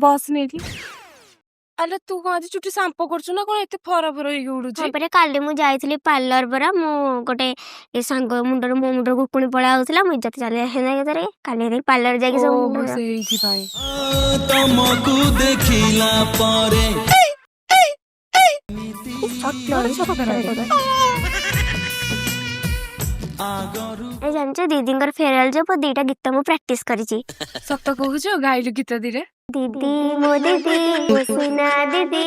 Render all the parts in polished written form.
Bus ନେଇକି। ଆଲୋ, ତୁ କଣ ଆଜି ଚୁଟି ସାମ୍ପୋ କରୁଛୁ ନା କଣ, ଏତେ ଫର ଫର ହେଇକି ଉଡୁଛି? ହଁ ପରା, କାଲି ମୁଁ ଯାଇଥିଲି ପାର୍ଲର ପରା। ମୁଁ ଗୋଟେ ଏ ସାଙ୍ଗ ମୁଣ୍ଡରୁ, ମୋ ମୁଣ୍ଡରୁ ଉକୁଣି ପଳା ଆଉଥିଲା, ମୁଁ ଇଜ୍ଜତ ଚାଲି ଆସିଲା କେତେରେ। କାଲି ପାର୍ଲର ଯାଇକି ସବୁ ଓହୋ, ସେଇଥିପାଇଁ। ତମକୁ ଦେଖିଲା ପରେ ଆଗରୁ ଏ ଜାଣିଛ, ଦିଦିଙ୍କର ଫେରୱେଲ ଯୋଉ ଦିଟା ଗୀତ ମୁଁ ପ୍ରାକ୍ଟିସ କରିଛି। ସତ କହୁଛୁ? ଗାଇଲୁ ଗୀତ ଦିରେ। ଦିଦି, ମୋ ଦିଦି, ମୋ ସୁନା ଦିଦି,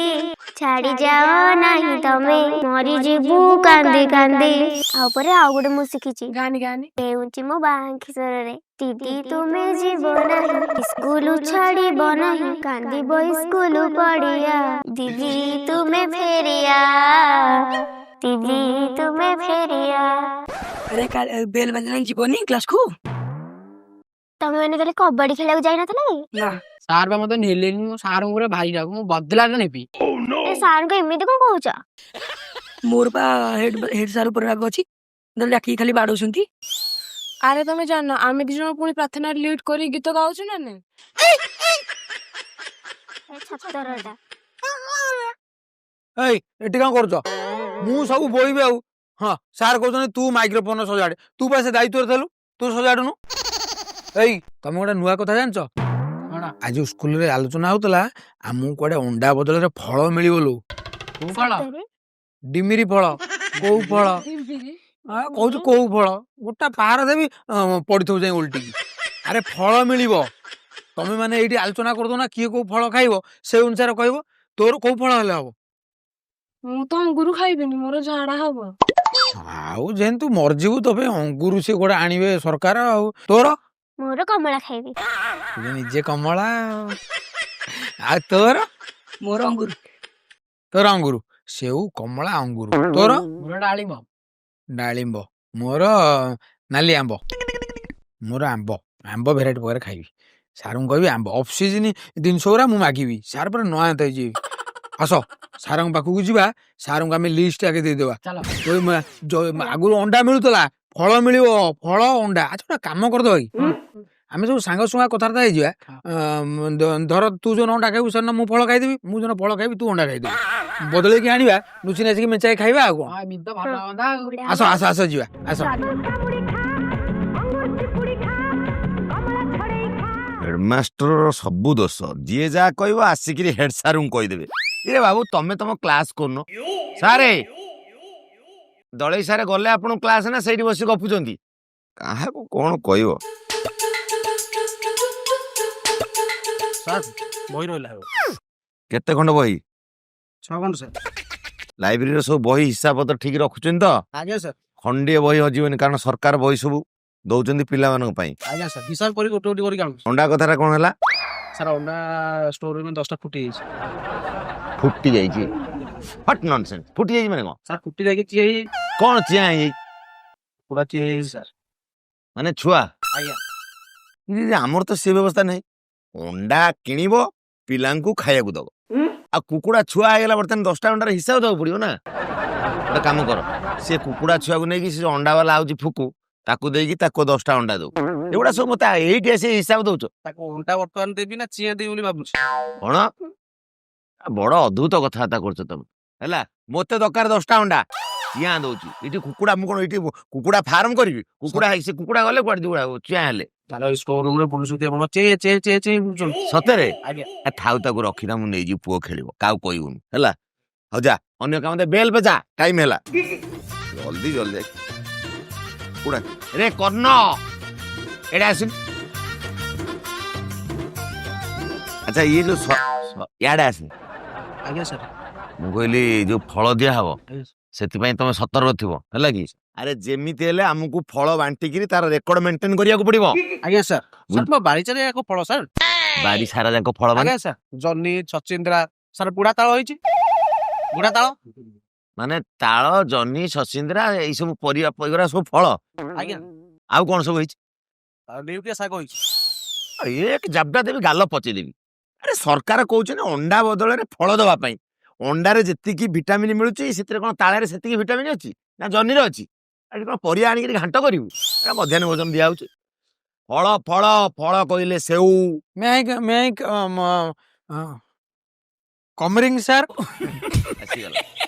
ଛାଡି ଯାଅ ନାହିଁ ତମେ, ମରିଯିବୁ କାନ୍ଦି କାନ୍ଦି। ଆଉ ପରେ ଆଉ ଗୋଟେ ମୁଁ ଶିଖିଛି। ଗାନି ଗାନି। ହେଉଛି ମୋ ବାଙ୍କି ସ୍ୱରରେ, ଦିଦି ତୁମେ ଯିବ ନାହିଁ, ସ୍କୁଲ ଛାଡିବ ନାହିଁ, କାନ୍ଦିବ ସ୍କୁଲ ପଡିଆ, ଦିଦି ତୁମେ ଫେରିଆ, ଦିଦି ତୁମେ ଫେରିଆ। ଆରେ, ବେଲ ବାଜିଲାଣି, ଯିବନି କ୍ଲାସକୁ? ତମେ ମାନେ କାଲି କବାଡି ଖେଳିବାକୁ ଯାଇନଥିଲ କି? ନା। ସାର୍ ବା ମତେ ନେଲେନି। ମୁଁ ସାରଙ୍କୁ ପୁରା ଭାରି ରାଗ, ମୁଁ ବଦଲାଟା ନେବି। ଏ ସାରଙ୍କୁ ଏମିତି କଣ କହୁଛ? ମୋର ପା ହେଡ ହେଡ ସାର୍ ଉପରେ ରାଗ ଅଛି, ଡାକିକି ଖାଲି ବାଡଉଛନ୍ତି। ଆରେ, ତମେ ଜାଣ, ଆମେ ଦି ଜଣ ପୁଣି ପ୍ରାର୍ଥନା ଲିଡ୍ କରି ଗୀତ ଗାଉଛୁ ନା ନାଇଁ? ଏ ଛତରଟା। ଏଇ, ଏଠି କଣ କରୁଛ? ମୁଁ ସବୁ ବୋଇବି ଆଉ। ହଁ, ସାର୍ କହୁଛନ୍ତି ତୁ ମାଇକ୍ରୋଫୋନ ସଜାଡେ। ତୁ ପା ସେ ଦାୟିତ୍ୱରେ ଥିଲୁ, ତୁ ସଜାଡୁନୁ। ଏଇ, ତମେ ଗୋଟେ ନୂଆ କଥା ଜାଣିଛ? କଣ? ଆଜି ସ୍କୁଲରେ ଆଲୋଚନା ହଉଥିଲା, ଆମକୁ କୁଆଡେ ଅଣ୍ଡା ବଦଳରେ ଫଳ ମିଳିବ ଲୋ। କୋଉ ଫଳ? ସତରେ? ଡିମିରି ଫଳ। କୋଉ ଫଳ? କହୁଛୁ କୋଉ ଫଳ, ଗୋଟା ପାହାର ଦେବି, ପଡିଥିବ ଯାଇ ଓଲଟିକି। ଆରେ, ଫଳ ମିଳିବ। ତମେ ମାନେ ଏଇଠି ଆଲୋଚନା କରିଦଉ ନା, କିଏ କୋଉ ଫଳ ଖାଇବ, ସେଇ ଅନୁସାରେ କହିବ। ତୋର କୋଉ ଫଳ ହେଲେ ହବ? ମୁଁ ତ ଅଙ୍ଗୁରୁ ଖାଇବିନି, ମୋର ଝାଡା ହବ। ଆଉ ଯେହେତୁ ମରିଯିବୁ, ତୋ ପାଇଁ ଅଙ୍ଗୁରୁ ସେ ଗୋଟେ ଆଣିବେ ସରକାର। ଆଉ ତୋର? ମୋର କମଳା ଖାଇବି। ତୁ ତ ନିଜେ କମଳା ଆଉ। ଆଉ ତୋର? ମୋର ଅଙ୍ଗୁର। ତୋର ଅଙ୍ଗୁରୁ, ସେଉ, କମଳା, ଅଙ୍ଗୁରୁ। ତୋର? ମୋର ଡାଳିମ୍ବ। ଡାଳିମ୍ବ। ମୋର ନାଲି ଆମ୍ବ। ମୋର ଆମ୍ବ, ଆମ୍ବ ଭେରାଇଟି ପ୍ରକାର ଖାଇବି। ସାରଙ୍କୁ କହିବି ଆମ୍ବ, ଅଫ୍ ସିଜିନ୍ ଜିନିଷ ଗୁରା ମୁଁ ମାଗିବି, ସାର୍ ପୁରା ନୟାନ୍ତ ହେଇଯିବେ। ଆସ, ସାରଙ୍କ ପାଖକୁ ଯିବା। ସାରଙ୍କୁ ଆମେ ଲିଷ୍ଟ ଆଗେ ଦେଇଦେବା। ଚାଲ। ଆଗରୁ ଅଣ୍ଡା ମିଳୁଥିଲା, ଫଳ ମିଳିବ, ଫଳ ଅଣ୍ଡା। ଆଚ୍ଛା, ଗୋଟେ କାମ କରିଦବା କି? ଆମେ ସବୁ ସାଙ୍ଗ ସୁଙ୍ଗା କଥାବାର୍ତ୍ତା ହେଇଯିବା। ଧର, ତୁ ଯୋଉ ଅଣ୍ଡା ଖାଇବୁ, ସେଦିନ ମୁଁ ଫଳ ଖାଇଦେବି। ମୁଁ ଯୋଉଦିନ ଫଳ ଖାଇବି, ତୁ ଅଣ୍ଡା ଖାଇଦେବୁ। ବଦଳେଇକି ଆଣିବା, ଲୁଚି ନାଚିକି ମେଞ୍ଚାଇ ଖାଇବା, ଆଉ କଣ? ହଁ, ଏମିତି ତ ଭଲ ହୁଅନ୍ତା ଆଉ। ଆସ ଆସ ଆସ, ଯିବା ଆସ। ହେଡମାଷ୍ଟରର ସବୁ ଦୋଷ। ଯିଏ ଯାହା କହିବ, ଆସିକିରି ହେଡ ସାରଙ୍କୁ କହିଦେବେ। ଇରେ ବାବୁ, ତମେ ତମ କ୍ଲାସ କରୁନ। ସାରେ, ଦଳେଇ ସାରେ ଗଲେ ଆପଣଙ୍କ କ୍ଲାସ ନା ସେଇଠି ବସି ଗପୁଛନ୍ତି? କାହାକୁ କଣ କହିବ? ସାର୍, ବହି ରହିଲା। କେତେ ଖଣ୍ଡ ବହି? 6 ଖଣ୍ଡ ସାର୍। ଲାଇବ୍ରେରୀର ସବୁ ବହି ହିସାବ ପତ୍ର ଠିକ ରଖୁଛନ୍ତି ତ? ଆଜ୍ଞା ସାର୍। ଖଣ୍ଡିଏ ବହି ହଜିବନି, କାରଣ ସରକାର ବହି ସବୁ ଦଉଛନ୍ତି ପିଲାମାନଙ୍କ ପାଇଁ। ଆଜ୍ଞା ସାର୍, ହିସାବ କରି ଗୋଟେ ଗୋଟେ କରିକି ଆଣୁଛି। ଅଣ୍ଡା କଥାଟା କଣ ହେଲା? ସାର୍, ଅଣ୍ଡା ଷ୍ଟୋର ରୁମ୍ 10ଟା ଫୁଟି ଯାଇଛି। ଫୁଟି ଯାଇଛି? What nonsense! ଫୁଟି ଯାଇଛି ମାନେ କଣ? ସାର୍, ଫୁଟି ଯାଇକି ଚିଆ ହେଇଯାଇଛି। କଣ ଚିଆଁ ହେଇଯାଇଛି? ପୁରା ଚିଆ ହେଇଯାଇଛି ସାର୍। ମାନେ ଛୁଆ? ଆଜ୍ଞା। ଇରେ, ଆମର ତ ସେ ବ୍ୟବସ୍ଥା ନାହିଁ। ଅଣ୍ଡା କିଣିବ, ପିଲାଙ୍କୁ ଖାଇବାକୁ ଦବ, ଆଉ କୁକୁଡ଼ା ଛୁଆ ହେଇଗଲା। ବର୍ତ୍ତମାନ 10ଟା ଅଣ୍ଡାର ହିସାବ ଦେବାକୁ ପଡିବ ନା? ଗୋଟେ କାମ କର, ସେ କୁକୁଡ଼ା ଛୁଆକୁ ନେଇକି ସେ ଯୋଉ ଅଣ୍ଡା ବାଲା ଆଉଛି ଫୁକୁ, ତାକୁ ଦେଇକି ତାକୁ 10ଟା ଅଣ୍ଡା ଦଉ। ଏଗୁଡ଼ା ସବୁ ମତେ ଏଇଠି ଆସି ହିସାବ ଦଉଛ? ତାକୁ ଅଣ୍ଡା ବର୍ତ୍ତମାନ ଦେବି ନା ଚିଆଁ ଦେବି ବୋଲି ଭାବୁଛି। କଣ ବଡ ଅଦ୍ଭୁତ କଥାବାର୍ତ୍ତା କରୁଛ ତମେ। ହେଲା, ମତେ ଦରକାର 10ଟା ଅଣ୍ଡା, ଚିଆଁ ଦଉଛି ଏଠି କୁକୁଡ଼ା। ମୁଁ କଣ ଏଇଠି କୁକୁଡ଼ା ଫାର୍ମ କରିବି? କୁକୁଡ଼ା ସେ କୁକୁଡ଼ା ଗଲେ କୁଆଡେ ଯୋଉ ଚିଆଁ ହେଲେ? ତାହେଲେ ଷ୍ଟୋର ରୁମ୍ ରେ ବୁଲୁଛନ୍ତି ଆପଣ, ଚେ ଚେ ଚେ ଚେ ବୁଲୁଛନ୍ତି। ସତରେ? ଆଜ୍ଞା। ଆ, ଥାଉ, ତାକୁ ରଖିଥା, ମୁଁ ନେଇଯିବି, ପୁଅ ଖେଳିବ। କାହାକୁ କହିବୁନି, ହେଲା? ହଉ ଯା, ଅନ୍ୟ କାମ ଦେ, ବେଲ ବଜା, ଟାଇମ ହେଲା, ଜଲ୍ଦି ଜଲ୍ଦି। କୁକୁଡ଼ା ରେ କର୍ଣ୍ଣ, ଏଇଟା ଆସୁନି। ଆଚ୍ଛା, ଇଏ ଯୋଉ ଇଆଡେ ଆସେ। ଆଜ୍ଞା ସାର୍। ମୁଁ କହିଲି, ଯୋଉ ଫଳ ଦିଆ ହବ, ଆଜ୍ଞା। ସେଥିପାଇଁ ତମେ ସତର୍କ ଥିବ, ହେଲା କି? ଆରେ, ଯେମିତି ହେଲେ ଆମକୁ ଫଳ ବାଣ୍ଟିକିରି ତାର ରେକର୍ଡ ମେଣ୍ଟେନ କରିବାକୁ ପଡିବ। ଆଜ୍ଞା ସାର୍। ସାର୍, ମୋ ବାରିଚାରେ ଏକ ଫଳ ସାର୍। ବାରି ସାରା ଯାକ ଫଳ ମାନେ? ଆଜ୍ଞା ସାର୍, ଜହ୍ନି, ଛଚିନ୍ଦ୍ରା ସାର୍, ବୁଢା ତାଳ ହେଇଛି, ବୁଢା ତାଳ। ମାନେ ତାଳ, ଜହ୍ନି, ସଚିନ୍ଦ୍ରା, ଏଇ ସବୁ ପରିବା, ଏଗୁରା ସବୁ ଫଳ? ଆଜ୍ଞା। ଆଉ କଣ ସବୁ ହେଇଛି? ଆଉ ନେଉଟିଆ ଶାଗ ହେଇଛି। ଏକ ଜାବଡା ଦେବି, ଗାଲ ପଚେଇଦେବି। ଆରେ, ସରକାର କହୁଛନ୍ତି ଅଣ୍ଡା ବଦଳରେ ଫଳ ଦବା ପାଇଁ। ଅଣ୍ଡାରେ ଯେତିକି ଭିଟାମିନ ମିଳୁଛି, ସେଥିରେ କଣ ତାଳରେ ସେତିକି ଭିଟାମିନ ଅଛି ନା ଜହ୍ନିରେ ଅଛି? ଏଠି କଣ ପରିବା ଆଣିକିରି ଘାଣ୍ଟ କରିବୁ? ଏଟା ମଧ୍ୟାହ୍ନ ଭୋଜନ ଦିଆହଉଛି। ଫଳ, ଫଳ, ଫଳ କହିଲେ ସେଉ। May I coming sir? ଆସିଗଲା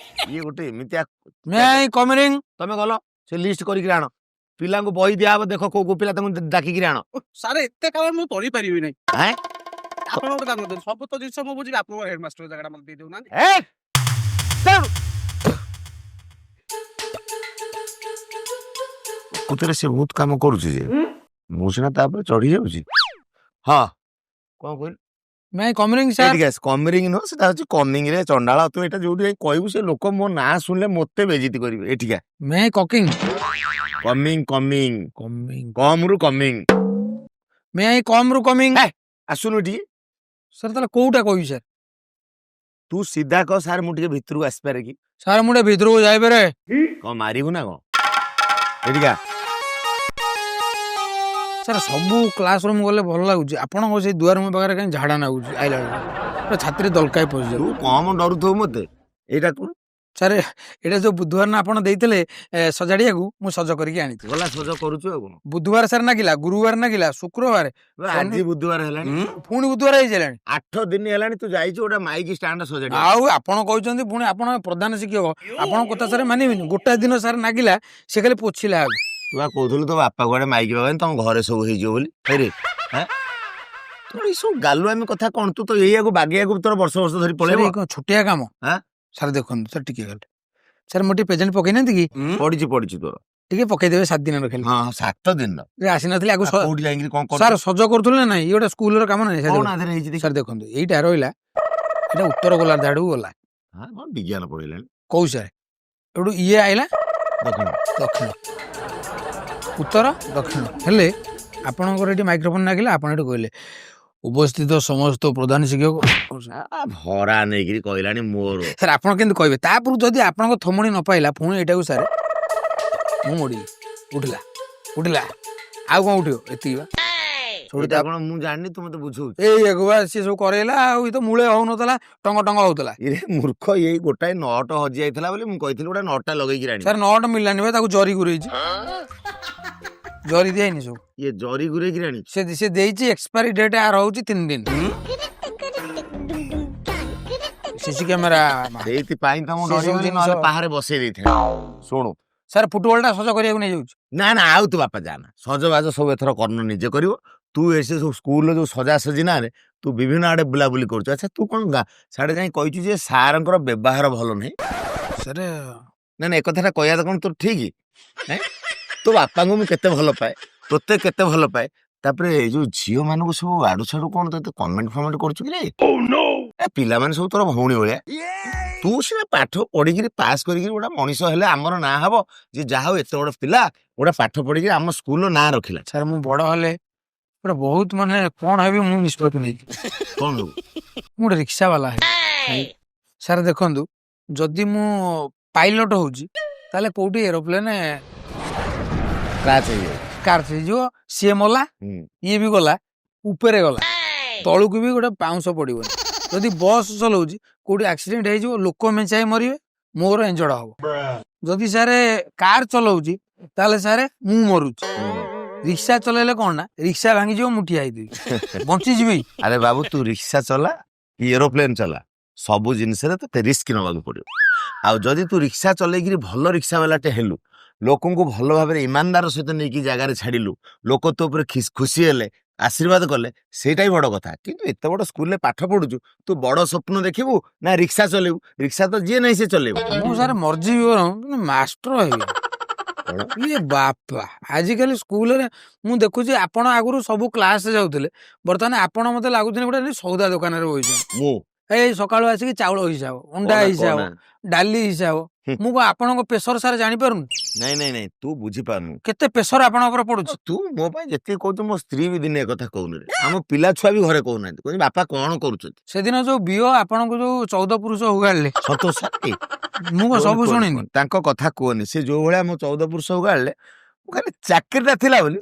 ଇଏ ଗୋଟେ ଏମିତିଆ। May I coming? ତମେ ଗଲ, ସେ ଲିଷ୍ଟ କରିକି ଆଣ। ପିଲାଙ୍କୁ ବହି ଦିଆହବ, ଦେଖ କୋଉ କୋଉ ପିଲା, ତାଙ୍କୁ ଡାକିକିରି ଆଣ। ସାର୍, ଏତେ କାମ ମୁଁ କରିପାରିବି ନାହିଁ। ଆଁ? ଆପଣ ଗୋଟେ କାମ କରନ୍ତୁ, ସବୁ ତ ଜିନିଷ ମୁଁ ବୁଝିବି, ଆପଣଙ୍କ ହେଡମାଷ୍ଟର ଜାଗାଟା ମତେ ଦେଇ ଦଉନାହାନ୍ତି। ଏ ଚାଲ। ପ୍ରକୃତରେ ସେ ବହୁତ କାମ କରୁଛି ଯେ, ମୁଁ ସିନା ତାପରେ ଚଢି ଯାଉଛି। ହଁ, କଣ କହିଲୁ? May I coming sir? ଏଇଠିକି ଆସ। କମରିଂ ନୁହଁ, ସେଟା ହଉଛି କମିଂ ରେ ଚଣ୍ଡାଳ। ତୁ ଏଇଟା ଯୋଉଠି ଯାଇ କହିବୁ, ସେ ଲୋକ ମୋ ନାଁ ଶୁଣିଲେ ମତେ ବେଜିତି କରିବେ। ଏଠିକା। May I cooking? Coming, coming. Coming. କମ ରୁ କମିଂ। May I କମ ରୁ କମିଂ। ଆସୁନୁ ଏଠିକି। ସାର୍, ତାହେଲେ କୋଉଟା କହିବି ସାର୍? ତୁ ସିଧା କହ, ସାର୍, ମୁଁ ଟିକେ ଭିତରକୁ ଆସିପାରେ କି? ସାର୍, ମୁଁ ଟିକେ ଭିତରକୁ ଯାଇପାରେ? କଣ ମାରିବୁ ନା କଣ? ଏଠିକା। ସାର୍, ସବୁ କ୍ଲାସ ରୁମ୍ ଗଲେ ଭଲ ଲାଗୁଛି, ଆପଣଙ୍କ ସେଇ ଦୁଆର ମୁହଁ ପାଖରେ କାହିଁ ଝାଡ଼ା ନାଗୁଛି। ଆଇଲା ବେଳକୁ ପୁରା ଛାତିରେ ଦଲକାଏ ପଶିଯାଉଛି। ତୁ କମ ଡରୁଥିବୁ ମତେ? ଏଇଟା କଣ? ସାର୍, ଏଇଟା ଯୋଉ ବୁଧବାର ନା ଆପଣ ଦେଇଥିଲେ ସଜାଡ଼ିବାକୁ, ମୁଁ ସଜ କରିକି ଆଣିଛି। ଗଲା, ସଜ କରୁଛୁ ଆଉ କଣ? ବୁଧବାର ସାର୍ ନାଗିଲା, ଗୁରୁବାର ନାଗିଲା, ଶୁକ୍ରବାର। ଆଜି ବୁଧବାର ହେଲାଣି। ପୁଣି ବୁଧବାର ହେଇସାରିଲାଣି। 8 ଦିନ ହେଲାଣି ତୁ ଯାଇଛୁ ଗୋଟେ ମାଇକି ଷ୍ଟାଣ୍ଡ ସଜାଡି। ଆଉ ଆପଣ କହିଛନ୍ତି, ପୁଣି ଆପଣ ପ୍ରଧାନ ଶିକ୍ଷକ, ଆପଣଙ୍କ କଥା ସାର୍ ମାନିବିନି? ଗୋଟାଏ ଦିନ ସାର୍ ନାଗିଲା, ସେ ଖାଲି ପୋଛିଲା ଆଉ। ତୁ ବା କହୁଥିଲୁ ତୋ ବାପା କୁଆଡେ ମାଇକି ବାବାନି, ତମ ଘରେ ସବୁ ହେଇଯିବ ବୋଲି। ହେଇରେ, ଆଁ? ତୋର ଏଇ ସବୁ ଗାଲୁଆମି କଥା କଣ? ତୁ ତ ଏଇଆକୁ ବାଗେଇବାକୁ ତୋର ବର୍ଷ ବର୍ଷ ଧରି ସାର୍, ପଳେଇବ। ଏଇ କଣ ଛୋଟିଆ କାମ? ଆଁ? ସାର୍ ଦେଖନ୍ତୁ, ସାର୍ ଟିକେ ଗଲେ, ସାର୍ ମୁଁ ଟିକେ ପ୍ରେଜେଣ୍ଟ ପକେଇନାହାନ୍ତି କି? ପଡିଛି, ପଡିଛି ତୋର। ଟିକେ ପକେଇଦେବେ, 7 ଦିନର ଖାଲି। ହଁ, 7 ଦିନ। ଆସିନଥିଲି ଆଗକୁ। କୋଉଠି ଯାଇକିରି କଣ ସାର୍, କରୁଛୁ? ସଜ କରୁଥିଲେ ନା ନାଇଁ? ଇଏ ଗୋଟେ ସ୍କୁଲର କାମ ନା ନାଇଁ ସାର୍? କଣ ଦେଖନ୍ତୁ। ଆଧାରେ ହେଇଛି ଦେଖି। ସାର୍ ଦେଖନ୍ତୁ, ଏଇଟା ରହିଲା, ଏଇଟା ଉତ୍ତର ଗୋଲାର୍ଦ୍ଧ ଆଡକୁ ଗଲା। ହଁ, କଣ ବିଜ୍ଞାନ ପଢିଲାଣି। କୋଉ ସାର୍? ଏଠୁ ଇଏ ଆଇଲା। ଦକ୍ଷିଣ। ଦକ୍ଷିଣ, ଉତ୍ତର ଦକ୍ଷିଣ ହେଲେ ଆପଣଙ୍କର ଏଠି ମାଇକ୍ରୋଫୋନ ଲାଗିଲା, ଆପଣ ଏଠି କହିଲେ, ଉପସ୍ଥିତ ସମସ୍ତ ପ୍ରଧାନ ଶିକ୍ଷକ। ଭରା ନେଇକିରି କହିଲାଣି ମୋର। ସାର୍, ଆପଣ କେମିତି କହିବେ? ତାପରୁ ଯଦି ଆପଣଙ୍କ ଥୋମଣି ନ ପାଇଲା, ପୁଣି ଏଇଟାକୁ ସାର୍ ମୁଁ ମୋଡ଼ିଲି, ଉଠିଲା, ଉଠିଲା, ଆଉ କଣ ଉଠିବ? ଏତିକି ବା ସେଠୁ। ଏଇଟା କଣ ମୁଁ ଜାଣିନି, ତୁ ମତେ ବୁଝଉଛି। ଏଇଆକୁ ବା ସିଏ ସବୁ କରେଇଲା। ଆଉ ଇଏ ତ ମୂଳେ ହଉନଥିଲା, ଟଙ୍ଗ ଟଙ୍ଗ ହଉଥିଲା। ଇରେ ମୂର୍ଖ, ଏଇ ଗୋଟାଏ ନଟ ହଜି ଯାଇଥିଲା ବୋଲି ମୁଁ କହିଥିଲି ଗୋଟେ ନଟଟା ଲଗେଇକି ଆଣି। ସାର୍, ନଅଟ ମିଳିଲାନି ବା, ତାକୁ ଜରି ଗୁରେଇଛି, ଜରି ଦିଆହେଇନି ସବୁ। ଇଏ ଜରି ଗୁରେଇକି ଆଣିଛି। ସେ ସେ ଦେଇଛି, ଏକ୍ସପାୟରି ଡେଟ୍ ଆର ହଉଛି 3 ଦିନ। ସିସି କ୍ୟାମେରା ସେଇଥିପାଇଁ ତ ମୁଁ ସେ ସବୁ ଡରିଗଲି, ଜିନିଷ- ନହେଲେ ପାହାରେ ବସେଇ ଦେଇଥାନ୍ତି। ଶୁଣୁ। ସାର୍, ଫୁଟବଲଟା ସଜ କରିବାକୁ ନେଇଯାଉଛି। ନା ନା, ଆଉ ତୁ ବାପା ଜାନା, ସଜବାଜ ସବୁ ଏଥର କର୍ଣ୍ଣ ନିଜେ କରିବ। ତୁ ଏସେ ସବୁ ସ୍କୁଲର ଯୋଉ ସଜାସଜି ନାଁରେ ତୁ ବିଭିନ୍ନ ଆଡେ ବୁଲାବୁଲି କରୁଛୁ। ଆଚ୍ଛା, ତୁ କଣ ସାଡେ ଯାଇ କହିଛୁ ଯେ ସାରଙ୍କର ବ୍ୟବହାର ଭଲ ନାହିଁ? ସାର୍। ନା ନା, ଏକଥାଟା କହିବା ତ କଣ ତୋର ଠିକ? ଏଁ? ତୋ ବାପାଙ୍କୁ ମୁଁ କେତେ ଭଲ ପାଏ, ତୋତେ କେତେ ଭଲ ପାଏ। ତାପରେ ଏଇ ଯୋଉ ଝିଅ ମାନଙ୍କୁ ସବୁ ଆଡୁ ସାଡୁ କଣ ତୋତେ କମେଣ୍ଟ ଫମେଣ୍ଟ କରୁଛୁ କି ରେ? ଏ ପିଲାମାନେ ସବୁ ତୋର ଭଉଣୀ ଭଳିଆ। ତୁ ସିନା ପାଠ ପଢିକିରି ପାସ୍ କରିକିରି ଗୋଟେ ମଣିଷ ହେଲେ ଆମର ନାଁ ହବ ଯେ ଯାହା ହଉ, ଏତେ ବଡ ପିଲା ଗୋଟେ ପାଠ ପଢିକିରି ଆମ ସ୍କୁଲର ନାଁ ରଖିଲା। ସାର୍, ମୁଁ ବଡ ହେଲେ ଗୋଟେ ବହୁତ ମାନେ କଣ ହେବି ମୁଁ ନିଷ୍ପତ୍ତି ନେଇଛି। କଣ ହବୁ? ମୁଁ ଗୋଟେ ରିକ୍ସା ବାଲା ହେବି। ସାର୍ ଦେଖନ୍ତୁ, ଯଦି ମୁଁ ପାଇଲଟ ହଉଛି, ତାହେଲେ କୋଉଠି ଏରୋପ୍ଲେନ କ୍ରାଚ୍ ହେଇଯାଉଛି। କାର୍ ହେଇଯିବ, ସିଏ ମଲା, ଇଏ ବି ଗଲା, ଉପରେ ଗଲା, ତଳକୁ ବି ଗୋଟେ ପାଉଁଶ ପଡିବନି। ଯଦି ବସ୍ ଚଲଉଛି, କୋଉଠି ଆକ୍ସିଡେଣ୍ଟ ହେଇଯିବ, ଲୋକ ମେଞ୍ଚାଇ ମରିବେ, ମୋର ଇଞ୍ଜୁର୍ଡ ହବ। ଯଦି ସାର୍ କାର ଚଲଉଛି, ତାହେଲେ ସାର୍ ମୁଁ ମରୁଛି। ରିକ୍ସା ଚଲେଇଲେ କଣ ନା ରିକ୍ସା ଭାଙ୍ଗିଯିବ, ମୁଁ ଠିଆ ହେଇଥିବି, ବଞ୍ଚିଯିବି। ଆରେ ବାବୁ, ତୁ ରିକ୍ସା ଚଲା କି ଏରୋପ୍ଲେନ ଚଲା, ସବୁ ଜିନିଷରେ ତତେ ରିସ୍କ ନେବାକୁ ପଡିବ। ଆଉ ଯଦି ତୁ ରିକ୍ସା ଚଲେଇକିରି ଭଲ ରିକ୍ସା ବାଲାଟେ ହେଲୁ, ଲୋକଙ୍କୁ ଭଲ ଭାବରେ ଇମାନଦାର ସହିତ ନେଇକି ଜାଗାରେ ଛାଡ଼ିଲୁ, ଲୋକ ତୋ ଉପରେ ଖୁସି ହେଲେ, ଆଶୀର୍ବାଦ କଲେ, ସେଇଟା ବି ବଡ କଥା। କିନ୍ତୁ ଏତେ ବଡ ସ୍କୁଲରେ ପାଠ ପଢୁଛୁ, ତୁ ବଡ ସ୍ୱପ୍ନ ଦେଖିବୁ ନା ରିକ୍ସା ଚଲେଇବୁ? ରିକ୍ସା ତ ଯିଏ ନାହିଁ ସେ ଚଲେଇବ। ମୁଁ ସାର୍ ମରିଯିବି ବରଂ, କିନ୍ତୁ ମାଷ୍ଟର ହେବି। କଣ? ଇଏ ବାପା, ଆଜିକାଲି ସ୍କୁଲରେ ମୁଁ ଦେଖୁଛି, ଆପଣ ଆଗରୁ ସବୁ କ୍ଲାସ ଯାଉଥିଲେ, ବର୍ତ୍ତମାନ ଆପଣ ମତେ ଲାଗୁଛନ୍ତି ଗୋଟେ ସଉଦା ଦୋକାନରେ ବଇଛନ୍ତି। ମୁଁ? ଏଇ ସକାଳୁ ଆସିକି ଚାଉଳ ହିସାବ, ଅଣ୍ଡା କହନା, ହିସାବ, କହନା। ଡାଲି ହିସାବ। ମୁଁ କଣ ଆପଣଙ୍କ ପ୍ରେସର ସାର୍ ଜାଣିପାରୁନି? ନାଇଁ ନାଇଁ ନାଇଁ, ତୁ ବୁଝିପାରୁନୁ। କେତେ ପ୍ରେସର ଆପଣଙ୍କ ଉପରେ ପଡୁଛି। ତୁ ମୋ ପାଇଁ ଯେତିକି କହୁଛୁ, ମୋ ସ୍ତ୍ରୀ ବି ଦିନେ ଏ କଥା କହୁନି ରେ। ଆମ ପିଲା ଛୁଆ ବି ଘରେ କହୁନାହାନ୍ତି, କହୁଛନ୍ତି ବାପା କଣ କରୁଛନ୍ତି। ସେଦିନ ଯୋଉ ବିଓ ଆପଣଙ୍କୁ ଯୋଉ 14 ପୁରୁଷ ଉଗାଳିଲେ। ସନ୍ତୋଷ ସାର୍। ମୁଁ କଣ କୁହନି, ସବୁ କୁହନି, ଶୁଣିନି? କୁହନି। ତାଙ୍କ କଥା କୁହନି, ସେ ଯୋଉ ଭଳିଆ ମୋ 14 ପୁରୁଷ ଉଗାଳିଲେ, ମୁଁ ଖାଲି ଚାକିରିଟା ଥିଲା ବୋଲି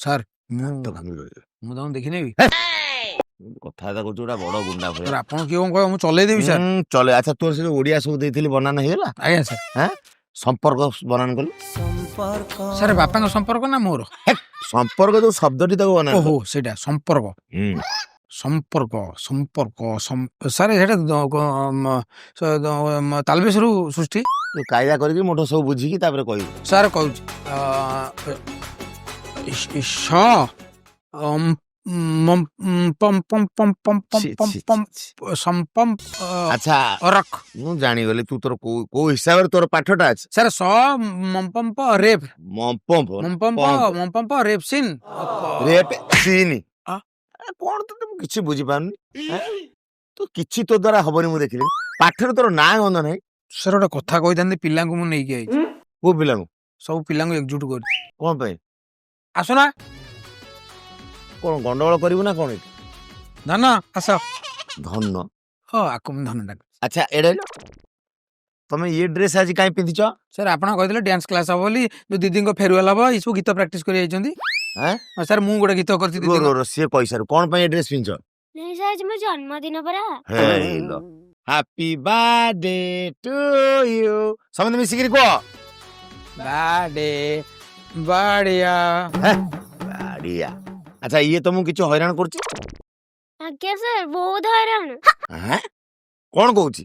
ସାର୍, ମୁଁ ତ ଭାଙ୍ଗି ଗଲି। ମୁଁ ତାଙ୍କୁ ଦେଖିନେବି। କଥାବାର୍ତ୍ତା କରୁଛୁ ଗୋଟେ ବଡ ଗୁଣ୍ଡା ଭଳିଆ। ସାର୍, ଆପଣ କିଏ କଣ କହିବ, ମୁଁ ଚଲେଇଦେବି ସାର୍। ଚଲେ। ଆଚ୍ଛା, ତୋର ସେ ଯୋଉ ଓଡିଆ ସବୁ ଦେଇଥିଲି, ବନାନ ହେଇଗଲା? ଆଜ୍ଞା ସାର୍। ସମ୍ପର୍କ ବନାନ କଲୁ? ସାର୍, ବାପାଙ୍କ ସମ୍ପର୍କ ନା ମୋର? ସମ୍ପର୍କ ଯୋଉ ଶବ୍ଦଟି ତାକୁ ବନା। ଓହୋ, ସେଇଟା ସମ୍ପର୍କ। ସମ୍ପର୍କ, ସମ୍ପର୍କ, ସାର୍, ସେଇଟା ତାଲବେଶରୁ ସୃଷ୍ଟି। ତୁ କାଇଦା କରିକି ମୋଠୁ ସବୁ ବୁଝିକି ତାପରେ କହିବୁ। ସାର୍, କହୁଛି। ସ ଅମ୍, ମମ୍, ପମ୍ ପମ୍ ପମ୍ ପମ୍ ପମ୍ ଛି, ପମ୍ ଛି, ପମ୍ ଛି, ସମ୍ପମ୍ ଆଚ୍ଛା। ଅରକ୍। ମୁଁ ଜାଣିଗଲି ତୁ ତୋର କୋଉ କୋଉ ହିସାବରେ ତୋର ପାଠଟା ଅଛି। ସାର୍, ସ ମମ୍ପମ୍ପ ରେପ୍। ମମ୍ପମ୍ପ। ମମ୍ପମ୍ପ। ପମ୍ପ। ମମ୍ପମ୍ପ ରେପ୍ ସିନ୍। Rape scene? ଆ? କଣ ତତେ ମୁଁ କିଛି ବୁଝିପାରୁନି। ଆଁ? ତୁ କିଛି ତୋ ଦ୍ଵାରା ହବନି, ମୁଁ ଦେଖିଲି ପାଠରେ ତୋର ନାଁ ଗନ୍ଧ ନାହିଁ। ସାର୍, ଗୋଟେ କଥା କହିଥାନ୍ତି। ପିଲାଙ୍କୁ ମୁଁ ନେଇକି ଆଇଛି। କୋଉ ପିଲାଙ୍କୁ? ସବୁ ପିଲାଙ୍କୁ ଏକଜୁଟ କରିଛି। କଣ ପାଇଁ? ଆସୁନା। କଣ ଗଣ୍ଡଗୋଳ କରିବୁ ନା କଣ ଏଠି? ଧନ, ଆସ। ଧନ? ହଁ, ଆକୁ ମୁଁ ଧନ ଡାକୁ। ଆଚ୍ଛା, ଏଇଟା ତମେ ଇଏ ଡ୍ରେସ ଆଜି କାଇଁ ପିନ୍ଧିଛ? ସାର୍, ଆପଣ କହିଥିଲେ ଡ୍ୟାନ୍ସ କ୍ଲାସ ହବ ବୋଲି, ଯୋଉ ଦିଦିଙ୍କ ଫେରୱେଲ ହବ, ଏଇ ସବୁ ଗୀତ ପ୍ରାକ୍ଟିସ କରି ଯାଇଛନ୍ତି। ଆଁ? ହଁ ସାର୍, ମୁଁ ଗୋଟେ ଗୀତ କରିଛି ରୁହ। ଦିଦିଙ୍କ। ରୁହ ରୁହ, ସିଏ କହିସାରୁ, କଣ ପାଇଁ ଏ ଡ୍ରେସ ପିନ୍ଧିଛ? ନାଇଁ ସାର୍, ଆଜି ମୋ ଜନ୍ମଦିନ ପରା। ହେଇଲୋ, ହାପି ବାର୍ଥଡେ ଟୁ you. ସମସ୍ତେ ମିଶିକିରି କୁହ। ବାଡେ ବାଡିଆ। ବାଡିଆ। ଆଚ୍ଛା, ଇଏ ତମକୁ କିଛି ହଇରାଣ କରୁଛି? ଆଜ୍ଞା ସାର୍, ବହୁତ ହଇରାଣ। ଆଁ? କଣ କହୁଛି?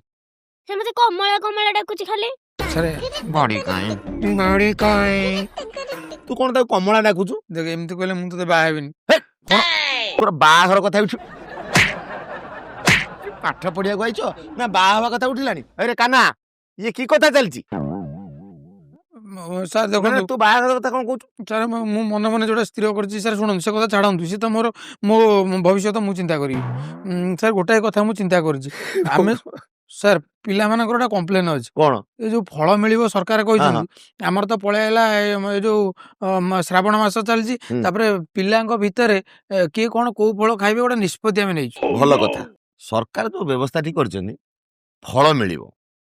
ସେ ମତେ କମଳା କମଳା ଡାକୁଛି ଖାଲି। ସାର୍। ବଡି କାଇଁ? ବାଡି କାଇଁ? ତୁ କଣ ତାକୁ କମଳା ଡାକୁଛୁ? ଦେଖ, ଏମିତି କହିଲେ ମୁଁ ତତେ ବାହା ହେବିନି। ତୋର ବାହାଘର କଥା ଉଠୁ। ପାଠ ପଢିବାକୁ ଆଇଛ ନା ବାହା ହେବା କଥା ଉଠିଲାଣି? ଆରେ କାନା, ଇଏ କି କଥା ଚାଲିଛି? ସାର୍, ମାନେ ଦେଖନ୍ତୁ। ତୁ ବାହାଘର କଥା କଣ କହୁଛୁ? ସାର୍, ମୁଁ ମୁଁ ମନେ ମନେ ଯୋଉଟା ସ୍ଥିର କରିଛି। ସାର୍, ଶୁଣନ୍ତୁ, ସେ କଥା ଛାଡ଼ନ୍ତୁ। ସେ ତ ମୋର ମୋ ଭବିଷ୍ୟତ ମୁଁ ଚିନ୍ତା କରିବି। ସାର୍, ଗୋଟାଏ କଥା ମୁଁ ଚିନ୍ତା କରିଛି। ଆମେ ସାର୍, ପିଲାମାନଙ୍କର ଗୋଟେ କମ୍ପ୍ଲେନ ଅଛି। କଣ? ଏ ଯୋଉ ଫଳ ମିଳିବ ସରକାର କହିଛନ୍ତି, ଆମର ତ ପଳେଇ ଆଇଲା ଏ ଯୋଉ ଶ୍ରାବଣ ମାସ ଚାଲିଛି। ତାପରେ ପିଲାଙ୍କ ଭିତରେ କିଏ କଣ କୋଉ ଫଳ ଖାଇବେ, ଗୋଟେ ନିଷ୍ପତ୍ତି ଆମେ ନେଇଛୁ। ଭଲ କଥା। ସରକାର ଯୋଉ ବ୍ୟବସ୍ଥାଟି କରିଛନ୍ତି, ଫଳ ମିଳିବ,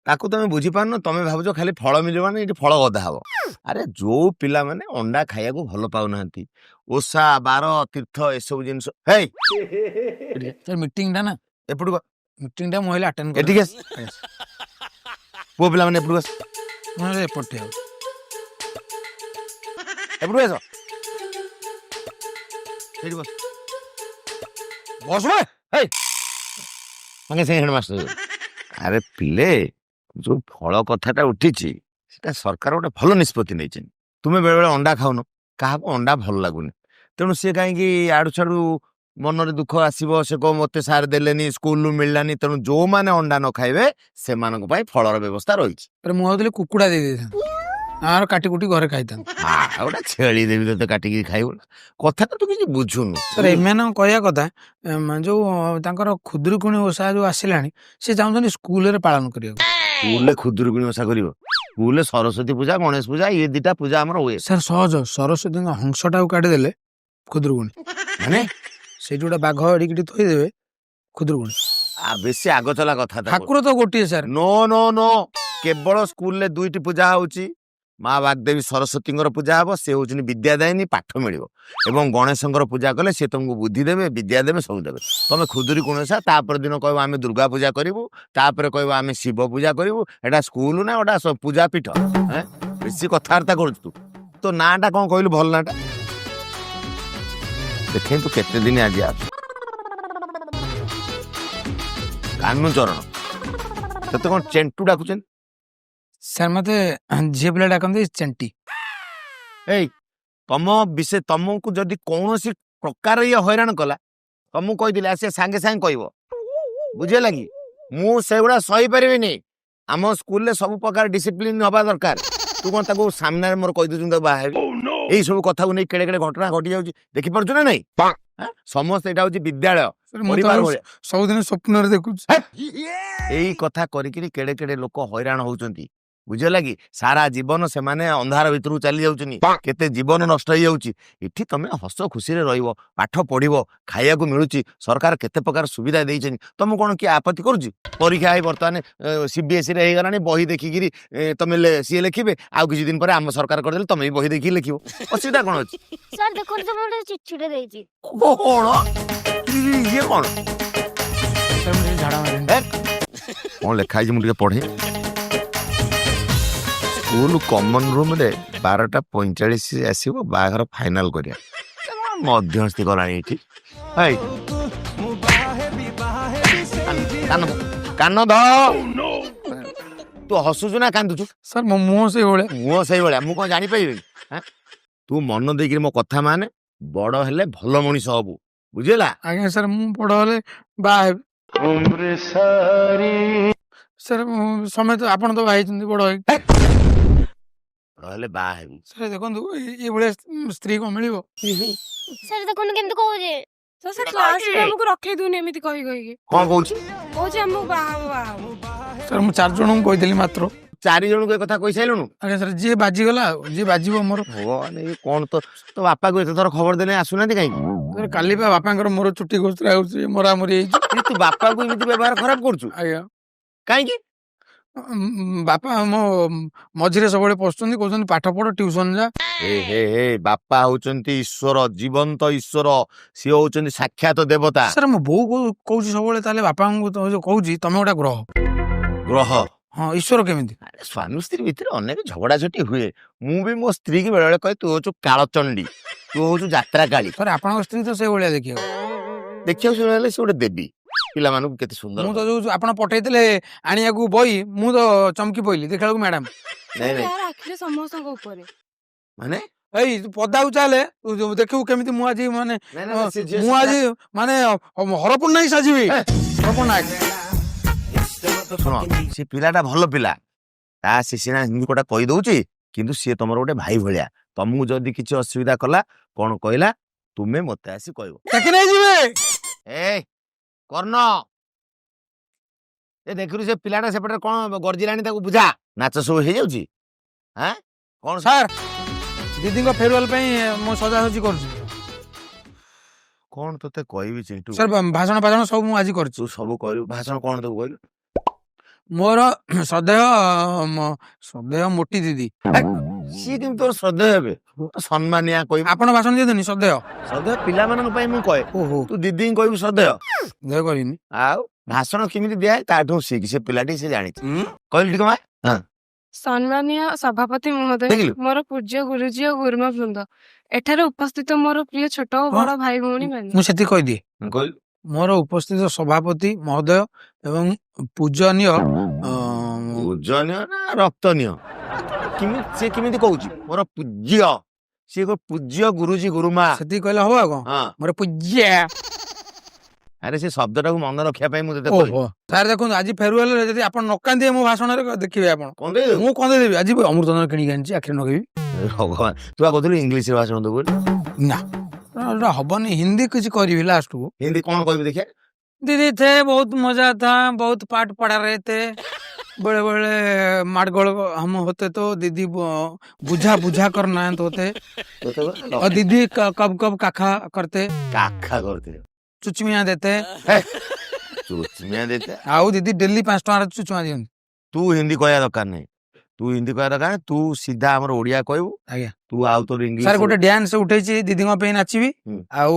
ତାକୁ ତମେ ବୁଝିପାରୁନ। ତମେ ଭାବୁଛ ଖାଲି ଫଳ ମିଳିବ ମାନେ ଏଠି ଫଳ ଗଦା ହବ। ଆରେ, ଯୋଉ ପିଲାମାନେ ଅଣ୍ଡା ଖାଇବାକୁ ଭଲ ପାଉନାହାନ୍ତି, ଓଷା ବାର ତୀର୍ଥ ଏସବୁ ଜିନିଷ, ହେଇ। ସାର୍, ମିଟିଂଟା ନା। ଏପଟକୁ। ମିଟିଂଟା ମୁଁ ହେଲେ ଆଟେଣ୍ଡ। ଏଠିକି ଆସ। ପୁଅ ପିଲାମାନେ ଏପଟକୁ ଆସ। ମୁଁ ଏପଟେ ଆଉ ଏପଟକୁ ଆସ, ସେଇଠି ବସ। ବସ ବେ। ହେଇ, ସାଙ୍ଗେ ସାଙ୍ଗେ ହେଡମାଷ୍ଟର। ଆରେ ପିଲେ, ଯୋଉ ଫଳ କଥାଟା ଉଠିଛି, ସେଟା ସରକାର ଗୋଟେ ଭଲ ନିଷ୍ପତ୍ତି ନେଇଛନ୍ତି। ତୁମେ ବେଳେବେଳେ ଅଣ୍ଡା ଖାଉନ, କାହାକୁ ଅଣ୍ଡା ଭଲ ଲାଗୁନି। ତେଣୁ ସିଏ କାହିଁକି ଆଡୁ ଛାଡୁ ମନରେ ଦୁଃଖ ଆସିବ, ସେ କହ ମତେ ସାର୍ ଦେଲେନି, ସ୍କୁଲରୁ ମିଳିଲାନି। ତେଣୁ ଯୋଉମାନେ ଅଣ୍ଡା ନ ଖାଇବେ, ସେମାନଙ୍କ ପାଇଁ ଫଳର ବ୍ୟବସ୍ଥା ରହିଛି। ଆରେ, ମୁଁ ଭାବୁଥିଲି କୁକୁଡ଼ା ଦେଇ ଦେଇଥାନ୍ତି, ଆମର କାଟି କୁଟି ଘରେ ଖାଇଥାନ୍ତୁ। ଆଉ ଗୋଟେ ଛେଳି ଦେବି ତତେ, କାଟିକି ଖାଇବୁ। କଥାଟା ତୁ କିଛି ବୁଝୁନୁ। ସାର୍, ଏମାନଙ୍କ କହିବା କଥା, ଯୋଉ ତାଙ୍କର ଖୁଦୁରୁକୁଣୀ ଓଷା ଯୋଉ ଆସିଲାଣି, ସେ ଚାହୁଁଛନ୍ତି ସ୍କୁଲରେ ପାଳନ କରିବାକୁ। ସ୍କୁଲରେ ଖୁଦୁରୁକୁଣୀ ଓଷା କରିବ? ସ୍କୁଲରେ ସରସ୍ୱତୀ ପୂଜା, ଗଣେଶ ପୂଜା, ଇଏ ଦିଟା ପୂଜା ଆମର ହୁଏ। ସାର୍, ସହଜ। ସରସ୍ୱତୀଙ୍କ ହଂସଟାକୁ କାଟିଦେଲେ ଖୁଦୁରୁକୁଣୀ। ମାନେ? ସେଇଠି ଗୋଟେ ବାଘ ଏଡ଼ିକି ଥୋଇଦେବେ, ଖୁଦୁରୁକୁଣୀ। ବେଶୀ ଆଗ ଚଲା କଥା। ଠାକୁର ତ ଗୋଟିଏ ସାର୍। No, no, no. କେବଳ ସ୍କୁଲରେ ଦୁଇଟି ପୂଜା ହଉଛି। ମା ବାଗଦେବୀ ସରସ୍ୱତୀଙ୍କର ପୂଜା ହବ, ସେ ହଉଛନ୍ତି ବିଦ୍ୟାଦାୟିନୀ, ପାଠ ମିଳିବ। ଏବଂ ଗଣେଶଙ୍କର ପୂଜା କଲେ ସେ ତମକୁ ବୁଦ୍ଧି ଦେବେ, ବିଦ୍ୟା ଦେବେ, ସବୁ ଦେବେ। ତମେ ଖୁଦୁରୁକୁଣୀ ଓଷା, ତାପର ଦିନ କହିବ ଆମେ ଦୁର୍ଗା ପୂଜା କରିବୁ, ତାପରେ କହିବ ଆମେ ଶିବ ପୂଜା କରିବୁ। ଏଟା ସ୍କୁଲ ନା ଗୋଟା ପୂଜା ପୀଠ? ଏଁ? ବେଶୀ କଥାବାର୍ତ୍ତା କରୁଛୁ ତୁ। ତୋ ନାଁଟା କଣ କହିଲୁ? ଭଲ ନାଁଟା ଦେଖେ ତୁ କେତେ ଦିନ ଆଜି ଆସୁ। କାହ୍ନୁ ଚରଣ। ତତେ କଣ ଚେଣ୍ଟୁ ଡାକୁଛନ୍ତି? ସାର୍, ମତେ ଝିଅ ପିଲା ଡାକନ୍ତି ଚେଣ୍ଟି। ଏଇ, ତମ ବିଷୟ, ତମକୁ ଯଦି କୌଣସି ପ୍ରକାର ଇଏ ହଇରାଣ କଲା, ତମକୁ କହିଥିଲି, ଆସି ସାଙ୍ଗେ ସାଙ୍ଗେ କହିବ। ବୁଝିହେଲା କି? ମୁଁ ସେଗୁଡ଼ା ସହିପାରିବିନି। ଆମ ସ୍କୁଲରେ ସବୁ ପ୍ରକାର ଡିସିପ୍ଲିନ ହବା ଦରକାର। ତୁ କଣ ତାକୁ ସାମ୍ନାରେ ମୋର କହିଦଉଛୁ ତାକୁ ବାହା ହେବି? ଏଇ ସବୁ କଥାକୁ ନେଇ କେଡ଼େ କେଡ଼େ ଘଟଣା ଘଟି ଯାଉଛି, ଦେଖିପାରୁଛୁ ନା ନାଇଁ? ଆଁ? ସମସ୍ତେ, ଏଇଟା ହଉଛି ବିଦ୍ୟାଳୟ, ସାର୍, ମୁଁ ତ ପରିବାର ଭଳିଆ। ସବୁଦିନ ସ୍ୱପ୍ନରେ ଦେଖୁଛି। ଏଇ କଥା କରିକିରି କେଡ଼େ କେଡ଼େ ଲୋକ ହଇରାଣ ହଉଛନ୍ତି, ବୁଝିହେଲା କି? ସାରା ଜୀବନ ସେମାନେ ଅନ୍ଧାର ଭିତରକୁ ଚାଲି ଯାଉଛନ୍ତି, କେତେ ଜୀବନ ନଷ୍ଟ ହେଇଯାଉଛି। ଏଠି ତମେ ହସ ଖୁସିରେ ରହିବ, ପାଠ ପଢିବ, ଖାଇବାକୁ ମିଳୁଛି, ସରକାର କେତେ ପ୍ରକାର ସୁବିଧା ଦେଇଛନ୍ତି। ତମକୁ କଣ କିଏ ଆପତ୍ତି କରୁଛି? ପରୀକ୍ଷା ହେଇ ବର୍ତ୍ତମାନ ସିବିଏସ୍ଇ ରେ ହେଇଗଲାଣି। ବହି ଦେଖିକିରି ତମେ ସିଏ ଲେଖିବେ। ଆଉ କିଛି ଦିନ ପରେ ଆମ ସରକାର କରିଦେଲେ ତମେ ବି ବହି ଦେଖିକି ଲେଖିବ। ଅସୁବିଧା କଣ ଅଛି? ସାର୍, ଦେଖନ୍ତୁ ତ, ମୁଁ ଗୋଟେ ଚିଠିଟେ ଦେଇଛି। କଣ ଇଏ କଣ? ସାର୍, ମୁଁ ଟିକେ ଝାଡ଼ା ମାରିନି। କଣ ଲେଖା ହେଇଛି ମୁଁ ଟିକେ ପଢେ। ସ୍କୁଲ ସ୍କୁଲ କମନ ରୁମରେ 12:45 ଆସିବ, ବାହାଘର ଫାଇନାଲ କରିବା। ମଧ୍ୟସ୍ଥି କଲାଣି ଏଠି। ହେଇ, କାନ କାନ ଧ। ତୁ ହସୁଛୁ ନା କାନ୍ଦୁଛୁ? ସାର୍, ମୋ ମୁହଁ ସେଇଭଳିଆ। ମୁହଁ ସେଇଭଳିଆ, ମୁଁ କଣ ଜାଣିପାରିବିନି? ଆଁ? ତୁ ମନ ଦେଇକିରି ମୋ କଥା ମାନେ, ବଡ ହେଲେ ଭଲ ମଣିଷ ହବୁ, ବୁଝିଲା? ଆଜ୍ଞା ସାର୍, ମୁଁ ବଡ ହେଲେ ବାହା ହେବି ସାର୍। ମୁଁ ସମେତ ଆପଣ ତ ବାହା ହେଇଛନ୍ତି ବଡ ହେଇକି। ବଡ ହେଲେ ବାହା ହେବି। ସାର୍, ଦେଖନ୍ତୁ, ଏଇଭଳିଆ ସ୍ତ୍ରୀ କଣ ମିଳିବ? ସାର୍, ଦେଖନ୍ତୁ କେମିତି କହୁଛି। ସାର୍, ସେ କ୍ଲାସରେ ଆମକୁ ରଖେଇ ଦଉନି ଏମିତି କହି କହିକି। କଣ କହୁଛି? କହୁଛି ଆମକୁ ବାହା ହବ, ବାହା ହବ। ସାର୍, ମୁଁ ଚାରି ଜଣଙ୍କୁ କହିଥିଲି ମାତ୍ର। ଚାରି ଜଣଙ୍କୁ ଏ କଥା କହିସାରିଲୁଣୁ? ଆଜ୍ଞା ସାର୍, ଯିଏ ବାଜିଗଲା ଆଉ, ଯିଏ ବାଜିବ ମୋର। ଭଗବାନ, ଇଏ କଣ? ତ ତୋ ବାପାକୁ ଏତେ ଥର ଖବର ଦେଲେ ଆସୁନାହାନ୍ତି କାହିଁକି? ସାର୍, କାଲି ବା ବାପାଙ୍କର ମୋର ଚୁଟି ଘୋଷରା ହଉଛି, ମରାମରି ହେଇଛି। ଏ, ତୁ ବାପାକୁ ଏମିତି ବ୍ୟବହାର ଖରାପ କରୁଛୁ? ଆଜ୍ଞା। କାହିଁକି? ବାପା ମୋ ମଝିରେ ସବୁବେଳେ ପଶୁଛନ୍ତି, କହୁଛନ୍ତି ପାଠ ପଢ, ଟ୍ୟୁସନ ଯା। ହେ ହେ ହେ, ବାପା ହଉଛନ୍ତି ଈଶ୍ୱର, ଜୀବନ୍ତ ଈଶ୍ୱର। ସିଏ ହଉଛନ୍ତି ସାକ୍ଷାତ ଦେବତା। ସାର୍, ମୋ ବୋଉ କହୁଛି ସବୁବେଳେ, ତାହେଲେ ବାପାଙ୍କୁ ତ ଯୋଉ କହୁଛି, ତମେ ଗୋଟେ ଗ୍ରହ। ଗ୍ରହ? ହଁ, ଈଶ୍ୱର କେମିତି? ଆରେ, ସ୍ୱାମୀ ସ୍ତ୍ରୀ ଭିତରେ ଅନେକ ଝଗଡ଼ାଝଟି ହୁଏ। ମୁଁ ବି ମୋ ସ୍ତ୍ରୀ କି ବେଳେବେଳେ କହେ, ତୁ ହଉଛୁ କାଳଚଣ୍ଡୀ, ତୁ ହଉଛୁ ଯାତ୍ରା କାଳୀ। ସାର୍, ଆପଣଙ୍କ ସ୍ତ୍ରୀ ତ ସେଇଭଳିଆ ଦେଖିବାକୁ। ଦେଖିବାକୁ ଶୁଣିଲେ ସେ ଗୋଟେ ଦେବୀ। ପିଲାମାନଙ୍କୁ କେତେ ସୁନ୍ଦର। ମୁଁ ତ ଯୋଉ ଆପଣ ପଠେଇଥିଲେ ଆଣିବାକୁ ବହି, ମୁଁ ତ ଚମକି ପଇଲି, ଦେଖିଲା ବେଳକୁ ମ୍ୟାଡାମ। ନାଇଁ ନାଇଁ। ତାର ଆଖିରେ ସମସ୍ତଙ୍କ ଉପରେ। ମାନେ? ଏଇ, ତୁ ପଦାକୁ ଚାଲେ, ତୁ ଯୋଉ ଦେଖିବୁ କେମିତି ମୁଁ ଆଜି ମାନେ ନାଇଁ, ନାଇଁ, ସେ ଝିଅ ମୁଁ ଆଜି ମାନେ ହରପୁର ନାୟକ ସାଜିବି, ହରପୁର ନାୟକ। ଶୁଣ, ସେ ପିଲାଟା ଭଲ ପିଲା। ତା ସେ ସିନା ହିନ୍ଦୁ କୋଟା କହିଦଉଛି, କିନ୍ତୁ ସିଏ ତମର ଗୋଟେ ଭାଇ ଭଳିଆ। ତମକୁ ଯଦି କିଛି ଅସୁବିଧା କଲା, କଣ କହିଲା, ତୁମେ ମତେ ଆସି କହିବ। ଟେକି ନେଇଯିବେ। ଏ କର୍ଣ୍ଣ, ଏ ଦେଖିଲୁ, ସେ ପିଲାଟା ସେପଟେ କଣ ଗର୍ଜିଲାଣି, ତାକୁ ବୁଝା। ନାଚ ସବୁ ହେଇଯାଉଛି। ଆଁ, କଣ? ସାର୍, ଦିଦିଙ୍କ ଫେରୱାଲ ପାଇଁ ମୁଁ ସଜାସଜି କରୁଛି। କଣ ତୋତେ କହିବି ଚିଣ୍ଟୁ? ସାର୍, ଭାଷଣ ଫାଷଣ ସବୁ ମୁଁ ଆଜି କରିଛି। ତୁ ସବୁ କହିଲୁ, ଭାଷଣ କଣ ଦେବୁ କହିଲୁ? ମୋର ଶ୍ରଦ୍ଧେୟ ଶ୍ରଦ୍ଧେୟ ମୋଟି ଦିଦି। ସିଏ କେମିତି ତୋର ଶ୍ରଦ୍ଧେୟ ହେବେ? ସମ୍ମାନିଆ କହିବୁ। ଆପଣ ଭାଷଣ ଦିଅନ୍ତୁନି ଶ୍ରଦ୍ଧେୟ? ଶ୍ରଦ୍ଧେୟ ପିଲାମାନଙ୍କ ପାଇଁ ମୁଁ କହେ। ଓହୋ। ତୁ ଦିଦିଙ୍କୁ କହିବୁ ଶ୍ରଦ୍ଧେୟ? ଶ୍ରଦ୍ଧେୟ କରିନି। ଆଉ ଭାଷଣ କେମିତି ଦିଆଏ ତାଠୁ ଶିଖ। ସେ ପିଲାଟି ସେ ଜାଣିଛି। କହିଲୁ ଟିକେ ମା। ସମ୍ମାନୀୟ ସଭାପତି ମହୋଦୟ, ଦେଖିଲୁ? ମୋର ପୂଜ୍ୟ ଗୁରୁଜୀ ଓ ଗୁରୁମା ବୃନ୍ଦ, ଏଠାରେ ଉପସ୍ଥିତ ମୋର ପ୍ରିୟ ଛୋଟ ଓ ବଡ ଭାଇ ଭଉଣୀ ମାନେ। ମୁଁ ସେତିକି କହିଦିଏ। କହିଲୁ। ମୋର ଉପସ୍ଥିତ ସଭାପତି ମହୋଦୟ ଏବଂ ପୂଜନୀୟ ପୂଜନୀୟ ନା ରକ୍ତନୀୟ? କେମିତି ସେ କେମିତି କହୁଛି ମୋର ପୂଜ୍ୟ? ସିଏ କହ ପୂଜ୍ୟ ଗୁରୁଜୀ ଗୁରୁମା। ସେତିକି କହିଲେ ହବ ଆଉ କଣ? ହଁ। ମୋର ପୂଜ୍ୟ। ଆରେ, ସେ ଶବ୍ଦଟାକୁ ମନେ ରଖିବା ପାଇଁ ମୁଁ ତତେ କହିଲି। ଓହୋ, ସାର୍, ଦେଖନ୍ତୁ, ଆଜି ଫେରୱେଲରେ ଯଦି ଆପଣ ନ କାନ୍ଦିବେ ମୋ ଭାଷଣରେ, ଦେଖିବେ ଆପଣ। କନ୍ଦେଇ ଦେବୁ? ମୁଁ କନ୍ଦେଇ ଦେବି ଆଜି। ଅମୃତଚନ୍ଦ୍ର କିଣିକି ଆଣିଛି, ଆଖିରେ ନଗେଇବି। ଭଗବାନ, ତୁ ବା କହୁଥିଲୁ ଇଂଲିଶରେ ଭାଷଣ ଦେବୁ ବୋଲି। ନା, ଏଟା ହବନି। ହିନ୍ଦୀ କିଛି କରିବି ଲାଷ୍ଟକୁ। ହିନ୍ଦୀ କଣ କହିବି ଦେଖିଆ? दीदी थे, बहुत मजा था, बहुत पाठ पढ़ा रहे थे, बड़े बड़े मारगोल हम होते तो दीदी बुझा बुझा कर नायंत होते और दीदी कब कब काखा करते। କାଖା କରୁଥିଲେ। चुचमिया देते। ଚୁଚୁମିଆ ଦେତେ। ଆଉ ଦିଦି ଡେଲି 5 ଟଙ୍କାର ଚୁଚୁମା ଦିଅନ୍ତି। ତୁ ହିନ୍ଦୀ କହିବା ଦରକାର ନାହିଁ। ତୁ ହିନ୍ଦୀ କହିବା ଦରକାର ନାହିଁ। ତୁ ସିଧା ଆମର ଓଡିଆ କହିବୁ। ଆଜ୍ଞା। ତୁ ଆଉ ତୋର ଇଂଲିଶ ସାର୍, ଗୋଟେ ଡ୍ୟାନ୍ସ ଉଠେଇଛି, ଦିଦିଙ୍କ ପାଇଁ ନାଚିବି। ଆଉ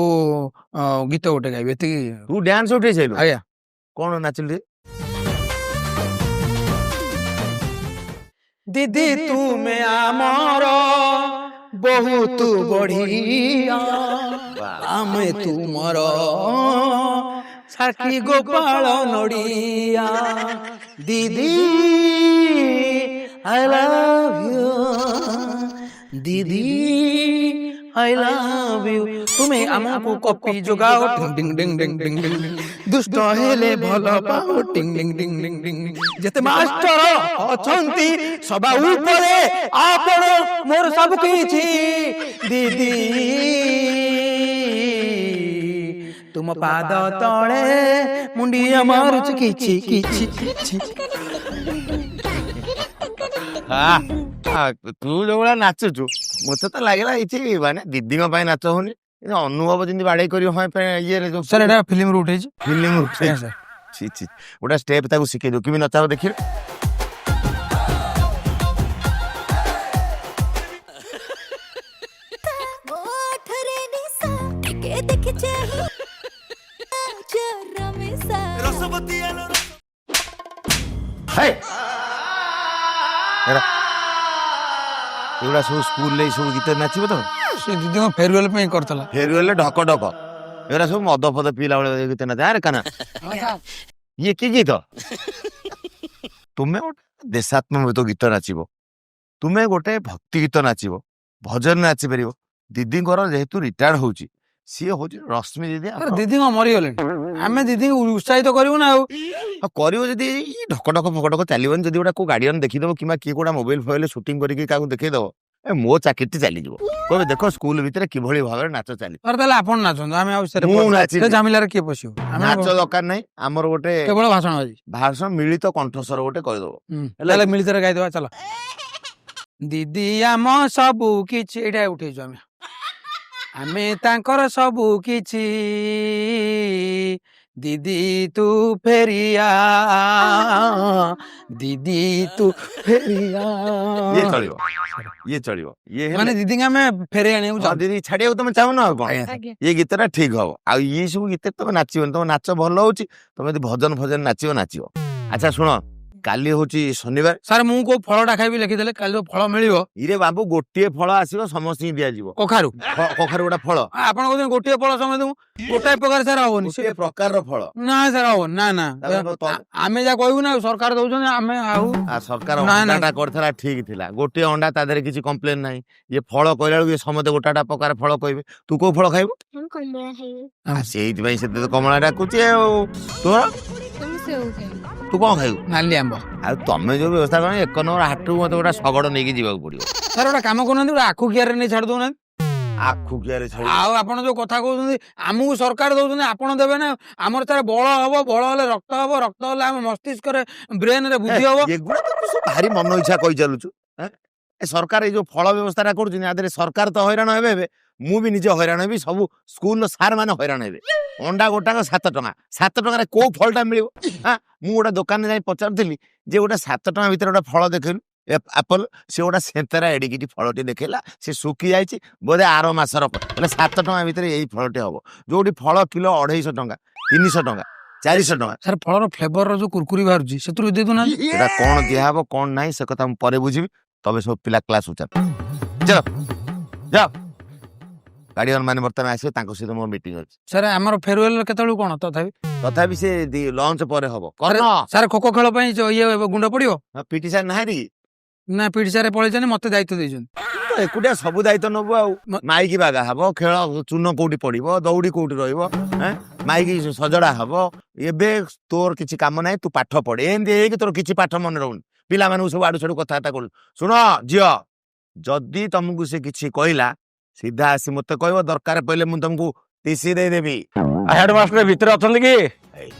ଗୀତ ଗୋଟେ ଗାଇବି, ଏତିକି। ତୁ ଡ୍ୟାନ୍ସ ଉଠେଇ ସାରିଲୁ? ଆଜ୍ଞା। କଣ ନାଚିଲୁ ରେ? ଦିଦି, ତୁମେ ଆମର ବହୁତ ବଢିଆ, ଆମେ ତୁମର ସାକ୍ଷୀ ଗୋପାଳ ନଡ଼ିଆ। ଦିଦି, I love you. ଦିଦି, I love you. ତୁମେ ଆମକୁ କପି ଯୋଗାଅ, ଟିଙ୍ଗ ଟିଙ୍ଗ ଟିଙ୍ଗ ଟିଙ୍ଗ ଟିଙ୍ଗ ଟିଙ୍ଗ। ଦୁଷ୍ଟ ହେଲେ ଭଲ ପାଅ, ଟିଙ୍ଗ ଟିଙ୍ଗ ଟିଙ୍ଗ ଟିଙ୍ଗ ଟିଙ୍ଗ। ଯେତେ ମାଷ୍ଟର ଅଛନ୍ତି, ସବା ଉପରେ ଆପଣ ମୋର ସବୁ କିଛି। ଦିଦି, ତୁମ ପାଦ ତଳେ ମୁଣ୍ଡିଆ ମାରୁଛି କିଛି କିଛି କିଛି। ତୁ ଯୋଉ ଭଳିଆ ନାଚୁଛୁ, ମତେ ତ ଲାଗିଲା ଏଇଠି ମାନେ ଦିଦିଙ୍କ ପାଇଁ ନାଚ ହଉନି, କିନ୍ତୁ ଅନୁଭବ ଯେମିତି ବାଡେଇ କରିବ। ହଁ, ଇଏରେ ଯୋଉ ସାର୍, ଏଇଟା ଫିଲ୍ମରୁ ଉଠେଇଛି। ଫିଲ୍ମ? ଆଜ୍ଞା ସାର୍। ଛି ଛି, ଗୋଟେ ଷ୍ଟେପ ତାକୁ ଶିଖେଇ ଦଉ, କେମିତି ନଚାବ ଦେଖିବେ। ଓଠରେ ନିଶା ଟିକେ ଦେଖି ଚାହିଁ ରମେଶା। ହେଇ, ଏରା। ଏଗୁଡ଼ା ସବୁ ସ୍କୁଲରେ ଏଇ ସବୁ ଗୀତ ନାଚିବ ତମେ? ସେ ଦିଦିଙ୍କ ଫେରୱେଲ ପାଇଁ କରିଥିଲା। ଫେରୱେଲ ଢକ ଢକ, ଏଗୁଡ଼ା ସବୁ ମଦ ଫଦ ପିଇଲା ବେଳେ ଗୀତ ନାଚେ। ଆରେ କାନା, ଇଏ କି ଗୀତ? ତୁମେ ଗୋଟେ ଦେଶାତ୍ମବୋଧ ଗୀତ ନାଚିବ, ତୁମେ ଗୋଟେ ଭକ୍ତି ଗୀତ ନାଚିବ, ଭଜନ ନାଚିପାରିବ। ଦିଦିଙ୍କର ଯେହେତୁ ରିଟାୟାର୍ଡ ହଉଛି, ସିଏ ହଉଛି ରଶ୍ମି ଦିଦି। ଆରେ, ଦିଦି କଣ ମରିଗଲେଣି? ଆମେ ଦିଦିଙ୍କୁ ଉତ୍ସାହିତ କରିବୁ ନା ଆଉ। ଆଉ କରିବ ଯଦି, ଏଇ ଢକ ଢକ ଫକ ଢକ ଚାଲିବନି। ଯଦି ଗୋଟେ କୋଉ ଗାର୍ଡିଆନ ଦେଖିଦବ କିମ୍ବା କିଏ କୋଉଟା ମୋବାଇଲ ଫୋବାଇଲ ସୁଟିଂ କରିକି କାହାକୁ ଦେଖେଇଦବ, ଏ ମୋ ଚାକିରିଟି ଚାଲିଯିବ। କହିବେ, ଦେଖ ସ୍କୁଲ ଭିତରେ କିଭଳି ଭାବରେ ନାଚ ଚାଲିଛି। ସାର୍, ତାହେଲେ ଆପଣ ନାଚନ୍ତୁ, ଆମେ ଆଉ ସେ ମୁଁ ନାଚିବି। ସେ ଝାମେଲାରେ କିଏ ପଶିବ? ଆମେ ନାଚ ଦରକାର ନାହିଁ ଆମର, ଗୋଟେ କେବଳ ଭାଷଣ ଅଛି। ଭାଷଣ, ମିଳିତ କଣ୍ଠସ୍ୱର ଗୋଟେ କରିଦବ। ହେଲା। ତାହେଲେ ମିଳିତରେ ଗାଇଦବା, ଚାଲ। ଦିଦି ଆମ ସବୁ କିଛି, ଏଇଟା ଉଠେଇଛୁ ଆମେ। ଆମେ ତାଙ୍କର ସବୁ କିଛି, ଦିଦି ତୁ ଫେରିଆ, ଦିଦି ତୁ ଫେରିଆ। ଇଏ ଚଳିବ, ଇଏ ଚଳିବ, ଇଏ ହେଲେ ମାନେ ଦିଦିଙ୍କୁ ଆମେ ଫେରେଇ ଆଣିବାକୁ ଚାହୁଁଛୁ। ଦିଦି ଛାଡିବାକୁ ତମେ ଚାହୁଁନ ଆଉ କଣ? ଆଜ୍ଞା। ଆଜ୍ଞା। ଇଏ ଗୀତଟା ଠିକ ହବ। ଆଉ ଇଏ ସବୁ ଗୀତରେ ତମେ ନାଚିବନି। ତମ ନାଚ ଭଲ ହଉଛି, ତମେ ଯଦି ଭଜନ ଫଜନ ନାଚିବ, ନାଚିବ। ଆଚ୍ଛା ଶୁଣ, କାଲି ହଉଛି ଶନିବାର। ସାର୍, ମୁଁ କୋଉ ଫଳଟା ଖାଇବି ଲେଖିଦେଲେ କାଲି ଯୋଉ ଫଳ ମିଳିବ? ଇରେ ବାବୁ, ଗୋଟିଏ ଫଳ ଆସିବ, ସମସ୍ତଙ୍କୁ ଦିଆଯିବ। କଖାରୁ। କଖାରୁ ଗୋଟେ ଫଳ? ଆପଣ କହୁଛନ୍ତି ଗୋଟିଏ ଫଳ ସମସ୍ତଙ୍କୁ, ଗୋଟାଏ ପ୍ରକାର ସାର୍ ହବନି ସେ। ଗୋଟିଏ ପ୍ରକାରର ଫଳ। ନା ସାର୍, ହବନି, ନା ନା। ତାପରେ ଆମେ ଯାହା କହିବୁ ନା, ସରକାର ଦଉଛନ୍ତି, ଆମେ ଆଉ ସରକାର ନା, ନା। ଅଣ୍ଡାଟା କରିଥିଲା ଠିକ ଥିଲା, ଗୋଟିଏ ଅଣ୍ଡା, ତା ଦେହରେ କିଛି କମ୍ପ୍ଲେନ ନାହିଁ। ଇଏ ଫଳ କହିଲା ବେଳକୁ ଇଏ ସମସ୍ତେ ଗୋଟାଟା ପ୍ରକାର ଫଳ କହିବେ। ତୁ କୋଉ ଫଳ ଖାଇବୁ? ମୁଁ କମଳା ଖାଇବି। ସେଇଥିପାଇଁ ସେ ତ କମଳା ଡାକୁଛି। ଆଉ ତୋର? ମୁଁ ସେଉ ଖାଇବି। ତୁ କଣ ଖାଇବୁ? ନାଲି ଆମ୍ବ। ଆଉ ତମେ ଯୋଉ ବ୍ୟବସ୍ଥା କର, ଏକ ନମ୍ବର ହାଟକୁ ମତେ ଗୋଟେ ଶଗଡ଼ ନେଇକି ଯିବାକୁ ପଡିବ। ସାର୍, ଗୋଟେ କାମ କରୁନାହାନ୍ତି, ଗୋଟେ ଆଖୁ କିଆରେ ନେଇ ଛାଡି ଦଉନାହାନ୍ତି। ଆଖୁ କିଆରେ ଛାଡି? ଆଉ ଆପଣ ଯୋଉ କଥା କହୁଛନ୍ତି, ଆମକୁ ସରକାର ଦଉଛନ୍ତି, ଆପଣ ଦେବେ ନା? ଆମର ସାର୍ ବଳ ହବ, ବଳ ହେଲେ ରକ୍ତ ହବ, ରକ୍ତ ହେଲେ ଆମ ମସ୍ତିଷ୍କରେ ବ୍ରେନରେ ବୁଦ୍ଧି ହବ। ଏଗୁଡ଼ା ତ ତୁ ସବୁ ଭାରି ମନ ଇଚ୍ଛା କହି ଚାଲୁଛୁ। ଏଁ? ଏ ସରକାର ଏଇ ଯୋଉ ଫଳ ବ୍ୟବସ୍ଥାଟା କରୁଛନ୍ତି, ଆ ଦେହରେ ସରକାର ତ ହଇରାଣ ହେବେ ହେବେ, ମୁଁ ବି ନିଜେ ହଇରାଣ ହେବି, ସବୁ ସ୍କୁଲର ସାର୍ ମାନେ ହଇରାଣ ହେବେ। ଅଣ୍ଡା ଗୋଟାକ 7 ଟଙ୍କା। 7 ଟଙ୍କାରେ କୋଉ ଫଳଟା ମିଳିବ? ହାଁ, ମୁଁ ଗୋଟେ ଦୋକାନରେ ଯାଇ ପଚାରୁଥିଲି ଯେ ଗୋଟେ 7 ଟଙ୍କା ଭିତରେ ଗୋଟେ ଫଳ ଦେଖେଇଲୁ, ଆପଲ। ସେ ଗୋଟେ ସେତେରା ଏଡ଼ିକିଟି ଫଳଟି ଦେଖେଇଲା, ସେ ଶୁଖି ଯାଇଛି ବୋଧେ ଆର ମାସର ଫଳ। ହେଲେ 7 ଟଙ୍କା ଭିତରେ ଏଇ ଫଳଟି ହବ? ଯୋଉଠି ଫଳ କିଲୋ 250 ଟଙ୍କା, 300 ଟଙ୍କା, 400 ଟଙ୍କା। ସାର୍, ଫଳର ଫ୍ଲେଭରର ଯୋଉ କୁରକୁରି ବାହାରୁଛି, ସେଥିରୁ ଦେଇ ଦଉନାହାନ୍ତି। ସେଟା କଣ ଦିଆହବ କଣ ନାହିଁ, ସେ କଥା ମୁଁ ପରେ ବୁଝିବି। ତମେ ସବୁ ପିଲା କ୍ଲାସ ଚାଲ, ଚାଲ ଯାଅ। ଗାର୍ଡିଆନ ମାନେ ବର୍ତ୍ତମାନ ଆସିବେ, ତାଙ୍କ ସହିତ ମୋର ମିଟିଂ ଅଛି। ସାର୍, ଆମର ଫେରୱେଲ କେତେବେଳକୁ କଣ ତଥାପି? ତଥାପି ସେ ଲଞ୍ଚ ପରେ ହବ କର୍ଣ୍ଣ। ସାର୍, ଖୋଖୋ ଖେଳ ପାଇଁ ଯୋଉ ଇଏ ଗୁଣ୍ଡ ପଡିବ? ପିଟି ସାର୍ ନାହାନ୍ତି କି? ନା, ପିଟି ସାର୍ ପଳେଇଛନ୍ତି, ମତେ ଦାୟିତ୍ୱ ଦେଇଛନ୍ତି। ତୁ ତ ଏକୁଟିଆ ସବୁ ଦାୟିତ୍ୱ ନବୁ ଆଉ। ମାଇକି ବାଗା ହବ, ଖେଳ ଚୂନ କୋଉଠି ପଡିବ, ଦଉଡି କୋଉଠି ରହିବ, ଏଁ? ମାଇକି ସଜଡା ହବ। ଏବେ ତୋର କିଛି କାମ ନାହିଁ, ତୁ ପାଠ ପଢ। ଏମିତି ହେଇକି ତୋର କିଛି ପାଠ ମନେ ରହୁନି, ପିଲାମାନଙ୍କୁ ସବୁ ଆଡୁ ସାଡୁ କଥାବାର୍ତ୍ତା କରୁଛୁ। ଶୁଣ ଝିଅ, ଯଦି ତମକୁ ସେ କିଛି କହିଲା, ସିଧା ଆସି ମତେ କହିବ। ଦରକାର ପଡ଼ିଲେ ମୁଁ ତମକୁ ଟିସି ଦେଇଦେବି। ହେଡ ମାଷ୍ଟର ଭିତରେ ଅଛନ୍ତି କି?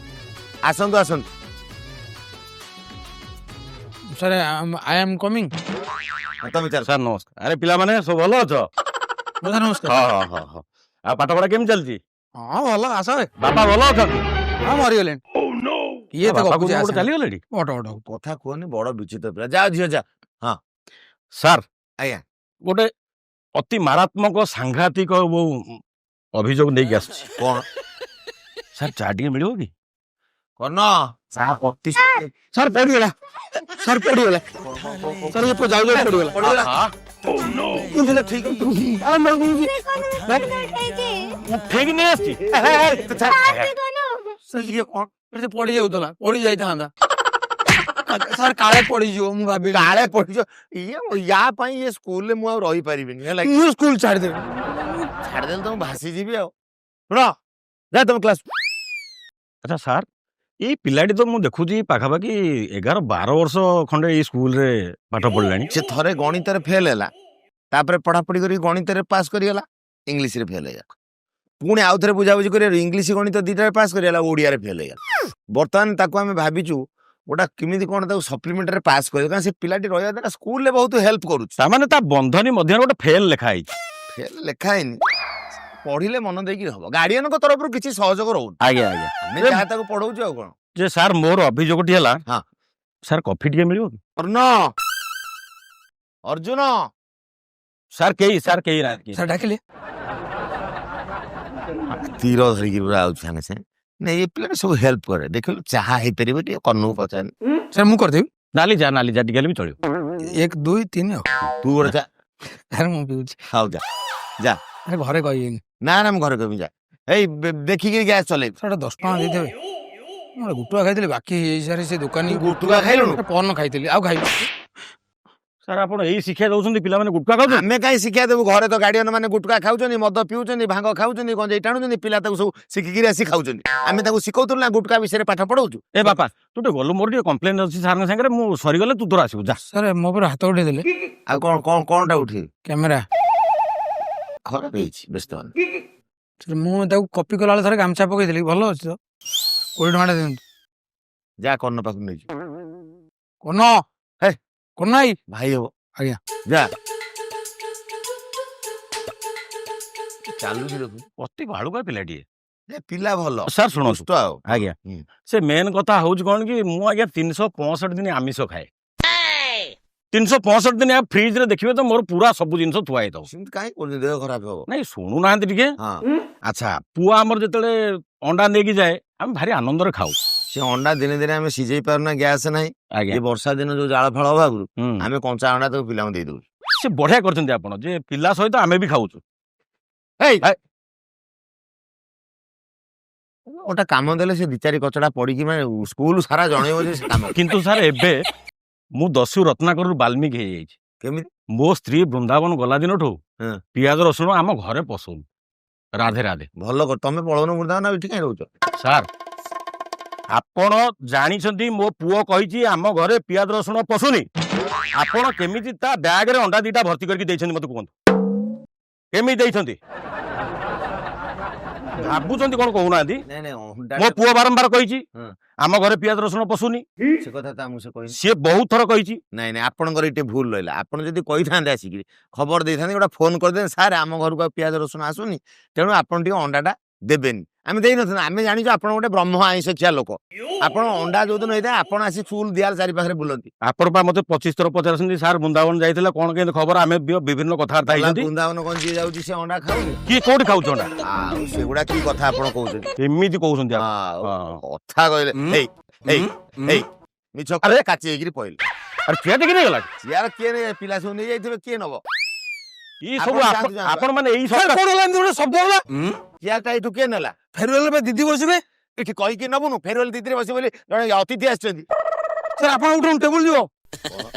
ଆସନ୍ତୁ, ଆସନ୍ତୁ। Sir, I am coming. ତମେ ଚାଲ। ସାର୍ ନମସ୍କାର। ଆରେ ପିଲାମାନେ, ସବୁ ଭଲ ଅଛ? ନମସ୍କାର। ହଁ, ଆଉ ପାଠ ପଢା କେମିତି ଚାଲିଛି? ହଁ, ଭଲ, ଆସ। ବାପା ଭଲ ଅଛନ୍ତି? ହଁ, ମରିଗଲେଣି। କିଏ ଏତେ ବାପା ଗପୁଛି? କୋଉଦିନ ଗୋଟେ ଆସେ। ଚାଲିଗଲେଣି। Auto auto. କଥା କୁହନି, ବଡ ବିଚିତ୍ର ପିଲା। ଯାଅ ଝିଅ, ଯା। ସାର୍। ଆଜ୍ଞା। ଗୋଟେ ଅତି ମାରାତ୍ମକ ସାଂଘାତିକ ମୁଁ ଅଭିଯୋଗ ନେଇକି ଆସିଛି। କଣ? ସାର୍, ଚା ଟିକେ ମିଳିବ କି? କର୍ଣ୍ଣ, ଅତି ସାର୍, ପଡିଗଲା ସାର୍, ପଡିଗଲା ସାର୍, ଇଏ ଯାଉ ଯାଉ ପଡିଗଲା। ପଡିଗଲା? ଠିକ। ଉଠେଇକି ନେଇ ଆସିଛି। ସାର୍, ଇଏ କଣ? ଏଠି ପଡି ଯାଉଥିଲା, ପଡି ଯାଇଥାନ୍ତା ସାର୍, କାଳେ ପଡିଯିବ ମୁଁ ଭାବିଲି। କାଳେ ପଡିଯିବ। ଇଏ ୟା ପାଇଁ ଇଏ ସ୍କୁଲରେ ମୁଁ ଆଉ ରହିପାରିବିନି, ହେଲା କି? ମୁଁ ସ୍କୁଲ ଛାଡ଼ିଦେବି। ଛାଡ଼ିଦେଲେ ତ ମୁଁ ଭାସିଯିବି। ଆଉ ଶୁଣ, ଯା ତମ କ୍ଲାସ। ଆଚ୍ଛା ସାର୍, ଏଇ ପିଲାଟି ତ ମୁଁ ଦେଖୁଛି ପାଖାପାଖି 11-12 ବର୍ଷ ଖଣ୍ଡେ ଏଇ ସ୍କୁଲରେ ପାଠ ପଢିଲାଣି। ସେ ଥରେ ଗଣିତରେ ଫେଲ ହେଲା, ତାପରେ ପଢାପଢି କରି ଗଣିତରେ ପାସ୍ କରିଗଲା, ଇଂଲିଶରେ ଫେଲ ହେଇଗଲା। ପୁଣି ଆଉ ଥରେ ବୁଝାବୁଝି କରି ଇଂଲିଶ ଗଣିତ ଦିଟାରେ ପାସ୍ କରିଗଲା, ଓଡ଼ିଆରେ ଫେଲ ହେଇଗଲା। ବର୍ତ୍ତମାନ ତାକୁ ଆମେ ଭାବିଛୁ ଗୋଟା କେମିତି କଣ ତାକୁ ସପ୍ଲିମେଣ୍ଟାରୀ ପାସ୍ କରିବ, କାରଣ ସେ ପିଲାଟି ରହିବା ଦ୍ୱାରା ସ୍କୁଲରେ ବହୁତ ହେଲ୍ପ କରୁଛି। ତାମାନେ ତା ବନ୍ଧନୀ ମଧ୍ୟରେ ଗୋଟେ ଫେଲ ଲେଖା ହେଇଛି। ଫେଲ ଲେଖା ହେଇନି, ପଢିଲେ ମନ ଦେଇକି ହବ। ଗାର୍ଡିଆନଙ୍କ ତରଫରୁ କିଛି ସହଯୋଗ ରହୁନି। ଆଜ୍ଞା। ଆମେ ଯାହା ତାକୁ ପଢଉଛୁ, ଆଉ କଣ? ଯେ ସାର୍, ମୋର ଅଭିଯୋଗଟି ହେଲା, ସାର୍, କଫି ଟିକେ ମିଳିବ କି? ଅର୍ଣ୍ଣ, ଅର୍ଜୁନ। ସାର୍, କେହି ସାର୍, କେହି ନାହାନ୍ତି। ସାର୍ ଡାକିଲେ? ତୀର ଧରିକି ପୁରା ଆଉଛି ସାଙ୍ଗେ ସାଙ୍ଗେ। ନାଇଁ, ଏ ପିଲାଟା ସବୁ ହେଲ୍ପ କରେ। ଦେଖିଲୁ, ଚାହା ହେଇପାରିବ ଟିକେ କର୍ଣ୍ଣକୁ ପଚାରନି। ସାର୍, ମୁଁ କରିଦେବି। ନାଲି ଚା, ନାଲି ଚା ଟିକେ ହେଲେ ବି ଚଳିବ। ଏକ, ଦୁଇ, ତିନି ଆଉ। ତୁ ଗୋଟେ ଚା ସାର୍ ମୁଁ ପିଉଛି। ହଉ ଯା ଯା। ଆରେ ଘରେ କହିବେନି। ନା ନା, ମୁଁ ଘରେ କହିବି, ଯା। ଏଇ ଦେଖିକିରି ଗ୍ୟାସ୍ ଚଲେଇବୁ। ସାର୍, 10 ଟଙ୍କା ଦେଇଦେବେ? ମୁଁ ଗୋଟେ ଗୁଟୁକା ଖାଇଥିଲି, ବାକି ହେଇଯାଇଛି ସାର୍ ସେ ଦୋକାନୀ। ଗୁଟୁକା ଖାଇଲୁଣୁ? ପନ ଖାଇଥିଲି, ଆଉ ଖାଇବି। ସାର୍, ଆପଣ ଏଇ ଶିକ୍ଷା ଦଉଛନ୍ତି? ପିଲାମାନେ ଗୁଟକା ଖାଉଛନ୍ତି? ଆମେ କାହିଁ ଶିକ୍ଷା ଦେବୁ? ଘରେ ତ ଗାର୍ଡିଆନ ମାନେ ଗୁଟକା ଖାଉଛନ୍ତି, ମଦ ପିଉଛନ୍ତି, ଭାଙ୍ଗ ଖାଉଛନ୍ତି, ଗଞ୍ଜେଇ ଟାଣୁଛନ୍ତି। ପିଲା ତାକୁ ସବୁ ଶିଖିକିରି ଆସି ଖାଉଛନ୍ତି। ଆମେ ତାକୁ ଶିଖଉଥିଲୁ ନା ଗୁଟକା ବିଷୟରେ ପାଠ ପଢଉଛୁ? ଏ ବାପା, ତୁ ଟିକେ ଗଲୁ, ମୋର ଟିକେ କମ୍ପ୍ଲେନ୍ ଅଛି ସାର୍ଙ୍କ ସାଙ୍ଗରେ। ମୁଁ ସରିଗଲେ ତୁ ତୋର ଆସିବୁ, ଯା। ସାର୍, ମୋ ଉପରେ ହାତ ଉଠେଇ ଦେଲେ। ଆଉ କଣ କଣ କଣଟା ଉଠେଇ? କ୍ୟାମେରା। ଖରାପ ହେଇଛି, ବ୍ୟସ୍ତ ହନି। ସାର୍, ମୁଁ ତାକୁ କପି କଲାବେଳେ ଥରେ ଗାମୁଛା ପକେଇଥିଲି। ଭଲ ଅଛି ତ? 20 ଟଙ୍କାଟା ଦିଅନ୍ତୁ। ଯା, କର୍ଣ୍ଣ ପାଖକୁ ନେଇଛୁ। କର୍ଣ୍ଣ। ହେ। କର୍ଣ୍ଣ ଭାଇ। ଭାଇ ହବ। ଆଜ୍ଞା। ଯା, ଚାଲୁଛି ଦେଖୁ। ଅତି ବାଳୁକା ପିଲାଟିଏ। ଏ ପିଲା ଭଲ। ସାର୍, ଶୁଣନ୍ତୁ। ଦୁଷ୍ଟ ଆଉ। ଆଜ୍ଞା। ସେ ମେନ୍ କଥା ହଉଛି କଣ କି, ମୁଁ ଆଜ୍ଞା 365 ଦିନ ଆମିଷ ଖାଏ। 365 ଦିନ ଫ୍ରିଜରେ ଦେଖିବେ ତ ମୋର ପୁରା ସବୁ ଜିନିଷ ଥୁଆ ହେଇଥିବ। ସେମିତି କାହିଁ କହୁଛନ୍ତି? ଦେହ ଖରାପ ହବ। ନାଇଁ, ଶୁଣୁନାହାନ୍ତି ଟିକେ। ଆଚ୍ଛା, ପୁଅ ଆମର ଯେତେବେଳେ ଅଣ୍ଡା ନେଇକି ଯାଏ, ଆମେ ଭାରି ଆନନ୍ଦରେ ଖାଉ। ସେ ଅଣ୍ଡା ଦିନେ ଦିନେ ଆମେ ସିଝେଇ ପାରୁନା, ଗ୍ୟାସ୍ ନାହିଁ। ଆଜ୍ଞା। ଏ ବର୍ଷା ଦିନ ଯୋଉ ଜାଳ ଫାଳ ଅଭାବରୁ ଆମେ କଞ୍ଚା ଅଣ୍ଡା ତାକୁ ପିଲାଙ୍କୁ ଦେଇ ଦଉଛୁ। ସେ ବଢିଆ କରିଛନ୍ତି ଆପଣ ଯେ ପିଲା ସହିତ ଆମେ ବି ଖାଉଛୁ। ଏଇ ଗୋଟେ କାମ ଦେଲେ ସେ ଦି ଚାରି କଚଡା ପଡିକି ମାନେ ସ୍କୁଲ ସାରା ଜଣେଇବ ଯେ ସେ କାମ। କିନ୍ତୁ ସାର୍, ଏବେ ମୁଁ ଦସ୍ୟୁ ରତ୍ନାକରରୁ ବାଲ୍ମୀକି ହେଇଯାଇଛି। କେମିତି? ମୋ ସ୍ତ୍ରୀ ବୃନ୍ଦାବନ ଗଲା ଦିନଠୁ ପିଆଜ ରସୁଣ ଆମ ଘରେ ପଶୁନି। ରାଧେ ରାଧେ। ଭଲ କର। ତମେ ପଳଉନ ବୃନ୍ଦାବନ, ଆଉ ଏଠି କାହିଁ ରହୁଛ? ସାର୍, ଆପଣ ଜାଣିଛନ୍ତି, ମୋ ପୁଅ କହିଛି ଆମ ଘରେ ପିଆଜ ରସୁଣ ପଶୁନି। ଆପଣ କେମିତି ତା ବ୍ୟାଗରେ ଅଣ୍ଡା ଦିଟା ଭର୍ତ୍ତି କରିକି ଦେଇଛନ୍ତି, ମତେ କୁହନ୍ତୁ କେମିତି ଦେଇଛନ୍ତି? ଭାବୁଛନ୍ତି କଣ, କହୁନାହାନ୍ତି? ନାଇଁ ନାଇଁ, ଅଣ୍ଡା ମୋ ପୁଅ ବାରମ୍ବାର କହିଛି ଆମ ଘରେ ପିଆଜ ରସୁଣ ପଶୁନି। ସେ କଥା ତ ଆମକୁ ସେ କହିନି। ସିଏ ବହୁତ ଥର କହିଛି। ନାଇଁ ନାଇଁ, ଆପଣଙ୍କର ଏଠି ଭୁଲ ରହିଲା। ଆପଣ ଯଦି କହିଥାନ୍ତେ, ଆସିକିରି ଖବର ଦେଇଥାନ୍ତେ, ଗୋଟେ ଫୋନ କରିଦେବେ, ସାର୍ ଆମ ଘରକୁ ଆଉ ପିଆଜ ରସୁଣ ଆସୁନି, ତେଣୁ ଆପଣ ଟିକେ ଅଣ୍ଡାଟା ଦେବେନି, ଆମେ ଦେଇନଥାନ୍ତୁ। ଆମେ ଜାଣିଛୁ ଆପଣ ଗୋଟେ ବ୍ରହ୍ମ ଆଇଁଷ ଖିଆ ଲୋକ। ଆପଣ ଅଣ୍ଡା ଯୋଉଦିନ ହେଇଥାଏ, ଆପଣ ଆସି ସ୍କୁଲ ଦିଆଲ ଚାରି ପାଖରେ ବୁଲନ୍ତି। ଆପଣ ପା ମତେ 25 ଥର ପଚାରୁଛନ୍ତି, ସାର୍ ବୃନ୍ଦାବନ ଯାଇଥିଲେ, କଣ କେମିତି ଖବର? ଆମେ ବିଭିନ୍ନ କଥାବାର୍ତ୍ତା ଗଲା। ହେଇଛନ୍ତି। ବୃନ୍ଦାବନ କଣ ଯିଏ ଯାଉଛି ସେ ଅଣ୍ଡା ଖାଉନି? କିଏ କୋଉଠି ଖାଉଛି ଅଣ୍ଡା? ଆଉ ସେଗୁଡା କି କଥା ଆପଣ କହୁଛନ୍ତି? ଏମିତି କହୁଛନ୍ତି ଆପଣ। ଆଉ କଥା କହିଲେ। ଏଇ ଏଇ ଏଇ, ମିଛ। ଆରେ! କାଚି ହେଇକିରି ପଇଲେ। ଆରେ, ଚେୟାର ଟେକି ନେଇଗଲା। ଚେୟାର କିଏ ନେଇ, ପିଲା ସବୁ ନେଇଯାଇଥିବେ, କିଏ ନବ? ଇ ସବୁ ଆପଣ ଯାଆନ୍ତୁ, ଯାଆନ୍ତୁ। ଆପଣ ମାନେ ଏଇ ସାର୍, ସରକାର କଣ ହେଲା? ଏମିତି ଗୋଟେ ଶବ୍ଦ ହେଲା। ଚେୟାରଟା ଏଇଠୁ କିଏ ନେଲା? ଫେରୱେଲ ବା ଦିଦି ବସିବେ। ଏଠି କହିକି ନବୁନୁ? ଫେରୱେଲ ଦିଦିରେ ବସିବ ବୋଲି ଜଣେ ଅତିଥି ଆସିଛନ୍ତି। ସାର୍, ଆପଣ ଉଠନ୍ତୁ, ଟେବୁଲ ଯିବ।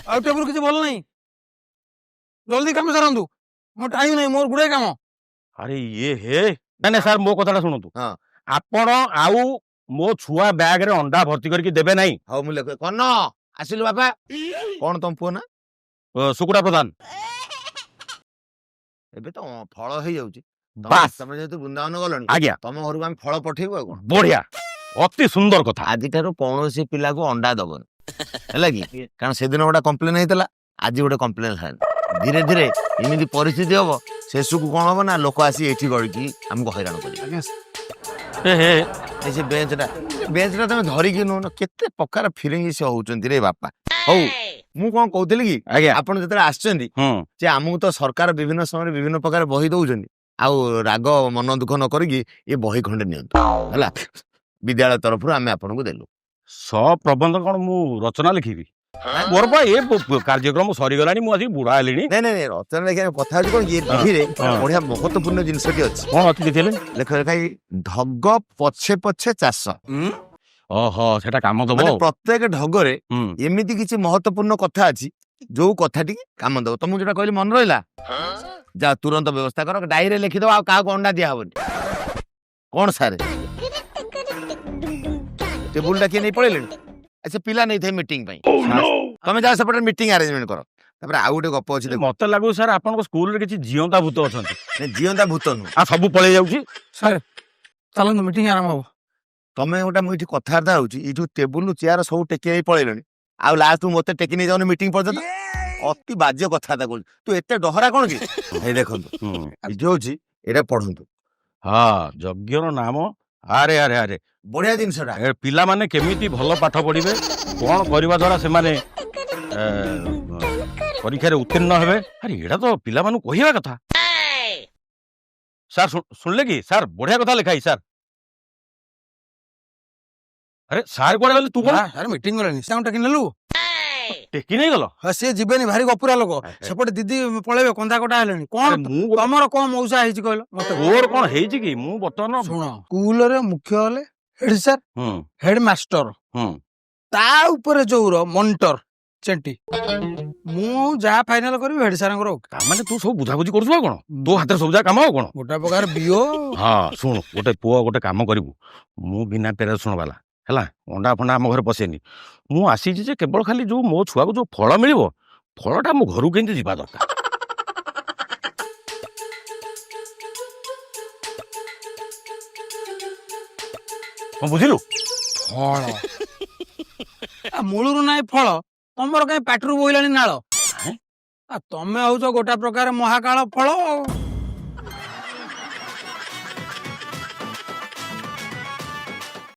ଆଉ ଟେବୁଲ କିଛି ଭଲ ନାହିଁ। ଜଲ୍ଦି କାମ ସାରନ୍ତୁ, ମୋ ଟାଇମ ନାହିଁ, ମୋର ଗୁଡ଼ାଏ କାମ। ଆରେ ଇଏ ହେ, ନାଇଁ ନାଇଁ ସାର୍, ମୋ କଥାଟା ଶୁଣନ୍ତୁ। ଆପଣ ଆଉ ମୋ ଛୁଆ ବ୍ୟାଗରେ ଅଣ୍ଡା ଭର୍ତ୍ତି କରିକି ଦେବେ ନାହିଁ। ହଉ, ମୁଁ ଲେଖ। କର୍ଣ୍ଣ, ଆସିଲୁ ବାପା। କଣ ତମ ପୁଅ ନା? ଶୁକୁଟା ପ୍ରଧାନ। ଏବେ ତ ଫଳ ହେଇଯାଉଛି। ବାସ୍। ତମେ ଯେହେତୁ ବୃନ୍ଦାବନ ଗଲଣି, ତମ ଘରକୁ ଆମେ ଫଳ ପଠେଇବୁ, ଆଉ କଣ? ବଢିଆ, ଅତି ସୁନ୍ଦର କଥା। ଆଜିଠାରୁ କୌଣସି ପିଲାକୁ ଅଣ୍ଡା ଦବନି, ହେଲା କି? କାରଣ ସେଦିନ ଗୋଟେ କମ୍ପ୍ଲେନ ହେଇଥିଲା, ଆଜି ଗୋଟେ କମ୍ପ୍ଲେନ ହେଲାଣି। ଧୀରେ ଧୀରେ ଏମିତି ପରିସ୍ଥିତି ହବ, ଶେଷକୁ କଣ ହବ ନା ଲୋକ ଆସି ଏଠି ଗଳିକି ଆମକୁ ହଇରାଣ କରିବେ। ଆଜ୍ଞା। ହେ ହେ। ଏଇ ସେ ବେଞ୍ଚଟା, ବେଞ୍ଚଟା ତମେ ଧରିକି ନଉନ। କେତେ ପ୍ରକାର ଫିରିଙ୍ଗି ସେ ହଉଛନ୍ତି ରେ ବାପା। ହଉ, ମୁଁ କଣ କହୁଥିଲି କି, ଆପଣ ଯେତେବେଳେ ଆସିଛନ୍ତି ଯେ ଆମକୁ ତ ସରକାର ବିଭିନ୍ନ ସମୟରେ ବିଭିନ୍ନ ପ୍ରକାର ବହି ଦଉଛନ୍ତି, ଆଉ ରାଗ ମନ ଦୁଃଖ ନ କରିକି ଏ ବହି ଖଣ୍ଡେ ନିଅନ୍ତୁ, ହେଲା? ବିଦ୍ୟାଳୟ ତରଫରୁ ଆମେ ଆପଣଙ୍କୁ ଦେଲୁ। ସପ୍ରବନ୍ଧ କଣ ମୁଁ ରଚନା ଲେଖିବି? ମୋର ପା ଏ କାର୍ଯ୍ୟକ୍ରମ ସରିଗଲାଣି, ମୁଁ ଆସିକି ବୁଢା ହେଲିଣି। ନାଇଁ ନାଇଁ ନାଇଁ, ରଚନା ଲେଖିବା କଥା ହଉଛି କଣ କି, ଏ ବହିରେ ବଢିଆ ମହତ୍ୱପୂର୍ଣ୍ଣ ଜିନିଷଟି ଅଛି। କଣ ଅଛି ଦେଖିଲେ? ଲେଖ, ଲେଖା ହେଇଛି, ଢଗ ପଛେ ପଛେ ଚାଷ। ଓହୋ, ସେଟା କାମ ଦବ। ମାନେ ଆଉ। ପ୍ରତ୍ୟେକ ଢଗରେ ଏମିତି କିଛି ମହତ୍ୱପୂର୍ଣ୍ଣ କଥା ଅଛି, ଯୋଉ କଥାଟି କାମ ଦବ। ତମକୁ ଯୋଉଟା କହିଲି ମନେ ରହିଲା? ଯା, ତୁରନ୍ତ ବ୍ୟବସ୍ଥା କର, ଡାଇରେ ଲେଖିଦବ, ଆଉ କାହାକୁ ଅଣ୍ଡା ଦିଆହବନି। କଣ ସାର୍, ଟେବୁଲଟା କିଏ ନେଇ ପଳେଇଲେଣି? ଆଚ୍ଛା, ପିଲା ନେଇଥାଏ ମିଟିଂ ପାଇଁ। ତମେ ଯାଅ ସେପଟେ ମିଟିଂ ଆରେଞ୍ଜମେଣ୍ଟ କର। ତାପରେ ଆଉ ଗୋଟେ ଗପ ଅଛି ଦେଖ। ମତେ ଲାଗୁଛି ସାର୍, ଆପଣଙ୍କ ସ୍କୁଲରେ କିଛି ଜିଅନ୍ତା ଭୂତ ଅଛନ୍ତି। ନାଇଁ, ଜିଅନ୍ତା ଭୂତ ନୁହଁ। ଆଉ ସବୁ ପଳେଇ ଯାଉଛି। ସାର୍, ଚାଲନ୍ତୁ, ମିଟିଂ ଆରମ୍ଭ ହବ। ତମେ ଗୋଟେ, ମୁଁ ଏଠି କଥାବାର୍ତ୍ତା ହଉଛି, ଏଇ ଯୋଉ ଟେବୁଲ ଚେୟାର ସବୁ ଟେକି ହେଇ ପଳେଇଲେଣି, ଆଉ ଲାଷ୍ଟ ମତେ ଟେକି ନେଇ ଯାଉନି ମିଟିଂ ପର୍ଯ୍ୟନ୍ତ। ଅତି ବାଜ୍ୟ କଥାବାର୍ତ୍ତା କରୁଛୁ ତୁ। ଏତେ ଡହରା କଣ କି? ଏଇ ଦେଖନ୍ତୁ, ଏଇଠି ହଉଛି, ଏଇଟା ପଢନ୍ତୁ। ହଁ, ଯଜ୍ଞର ନାମ। ଆରେ ଆରେ ଆରେ! ବଢିଆ ଜିନିଷଟା। ଏ ପିଲାମାନେ କେମିତି ଭଲ ପାଠ ପଢିବେ, କଣ କରିବା ଦ୍ୱାରା ସେମାନେ ପରୀକ୍ଷାରେ ଉତ୍ତୀର୍ଣ୍ଣ ହେବେ, ଆରେ ଏଇଟା ତ ପିଲାମାନଙ୍କୁ କହିବା କଥା। ସାର୍, ଶୁଣିଲେ କି ସାର୍? ବଢିଆ କଥା ଲେଖା ହେଇଛି ସାର୍। ଆରେ, ସାର୍ କୁଆଡେ ଗଲେ? ତୁ କଣ ସାର୍ ମିଟିଂ ଗଲେଣି, ତାଙ୍କୁ ଟେକି ନେଲୁ। ଟେକି ନେଇଗଲ? ହଁ, ସିଏ ଯିବେନି, ଭାରି ଗପୁରା ଲୋକ। ସେପଟେ ଦିଦି ପଳେଇବେ, କନ୍ଦା କଟା ହେଲେଣି କଣ। ଆରେ ମୁଁ ତମର କଣ ମଉସା ହେଇଛି କହିଲ ମତେ? ମୋର କଣ ହେଇଛି କି, ମୁଁ ବର୍ତ୍ତମାନ ଶୁଣ, ସ୍କୁଲରେ ମୁଖ୍ୟ ହେଲେ ହେଡ ସାର୍, ହେଡ ମାଷ୍ଟର, ତା ଉପରେ ଯୋଉର ମନିଟର ଚେଣ୍ଟି। ମୁଁ ଯାହା ଫାଇନାଲ କରିବି, ହେଡ ସାରଙ୍କର ଓକେ। ତା ମାନେ ତୁ ସବୁ ବୁଝାବୁଝି କରୁଛୁ ଆଉ କଣ? ତୋ ହାତରେ ସବୁ ଯାକ କାମ ଆଉ କଣ? ଗୋଟା ପ୍ରକାର ବିଓ। ହଁ, ଶୁଣୁ ଗୋଟେ ପୁଅ, ଗୋଟେ କାମ କରିବୁ। ମୁଁ ବିନା ପିଆଜ ରସୁଣ ବାଲା, ହେଲା? ଅଣ୍ଡା ଫଣ୍ଡା ଆମ ଘରେ ପଶେନି। ମୁଁ ଆସିଛି ଯେ କେବଳ ଖାଲି ଯୋଉ ମୋ ଛୁଆକୁ ଯୋଉ ଫଳ ମିଳିବ, ଫଳଟା ମୋ ଘରକୁ କେମିତି ଯିବା ଦରକାର। କଣ ବୁଝିଲୁ? ଫଳ ଆ ମୂଳରୁ ନାହିଁ ଫଳ, ତମର କାହିଁ ପାଟିରୁ ବୋହିଲାଣି ନାଳ? ହେଁ? ଆ ତମେ ହଉଛ ଗୋଟା ପ୍ରକାର ମହାକାଳ ଫଳ ଆଉ।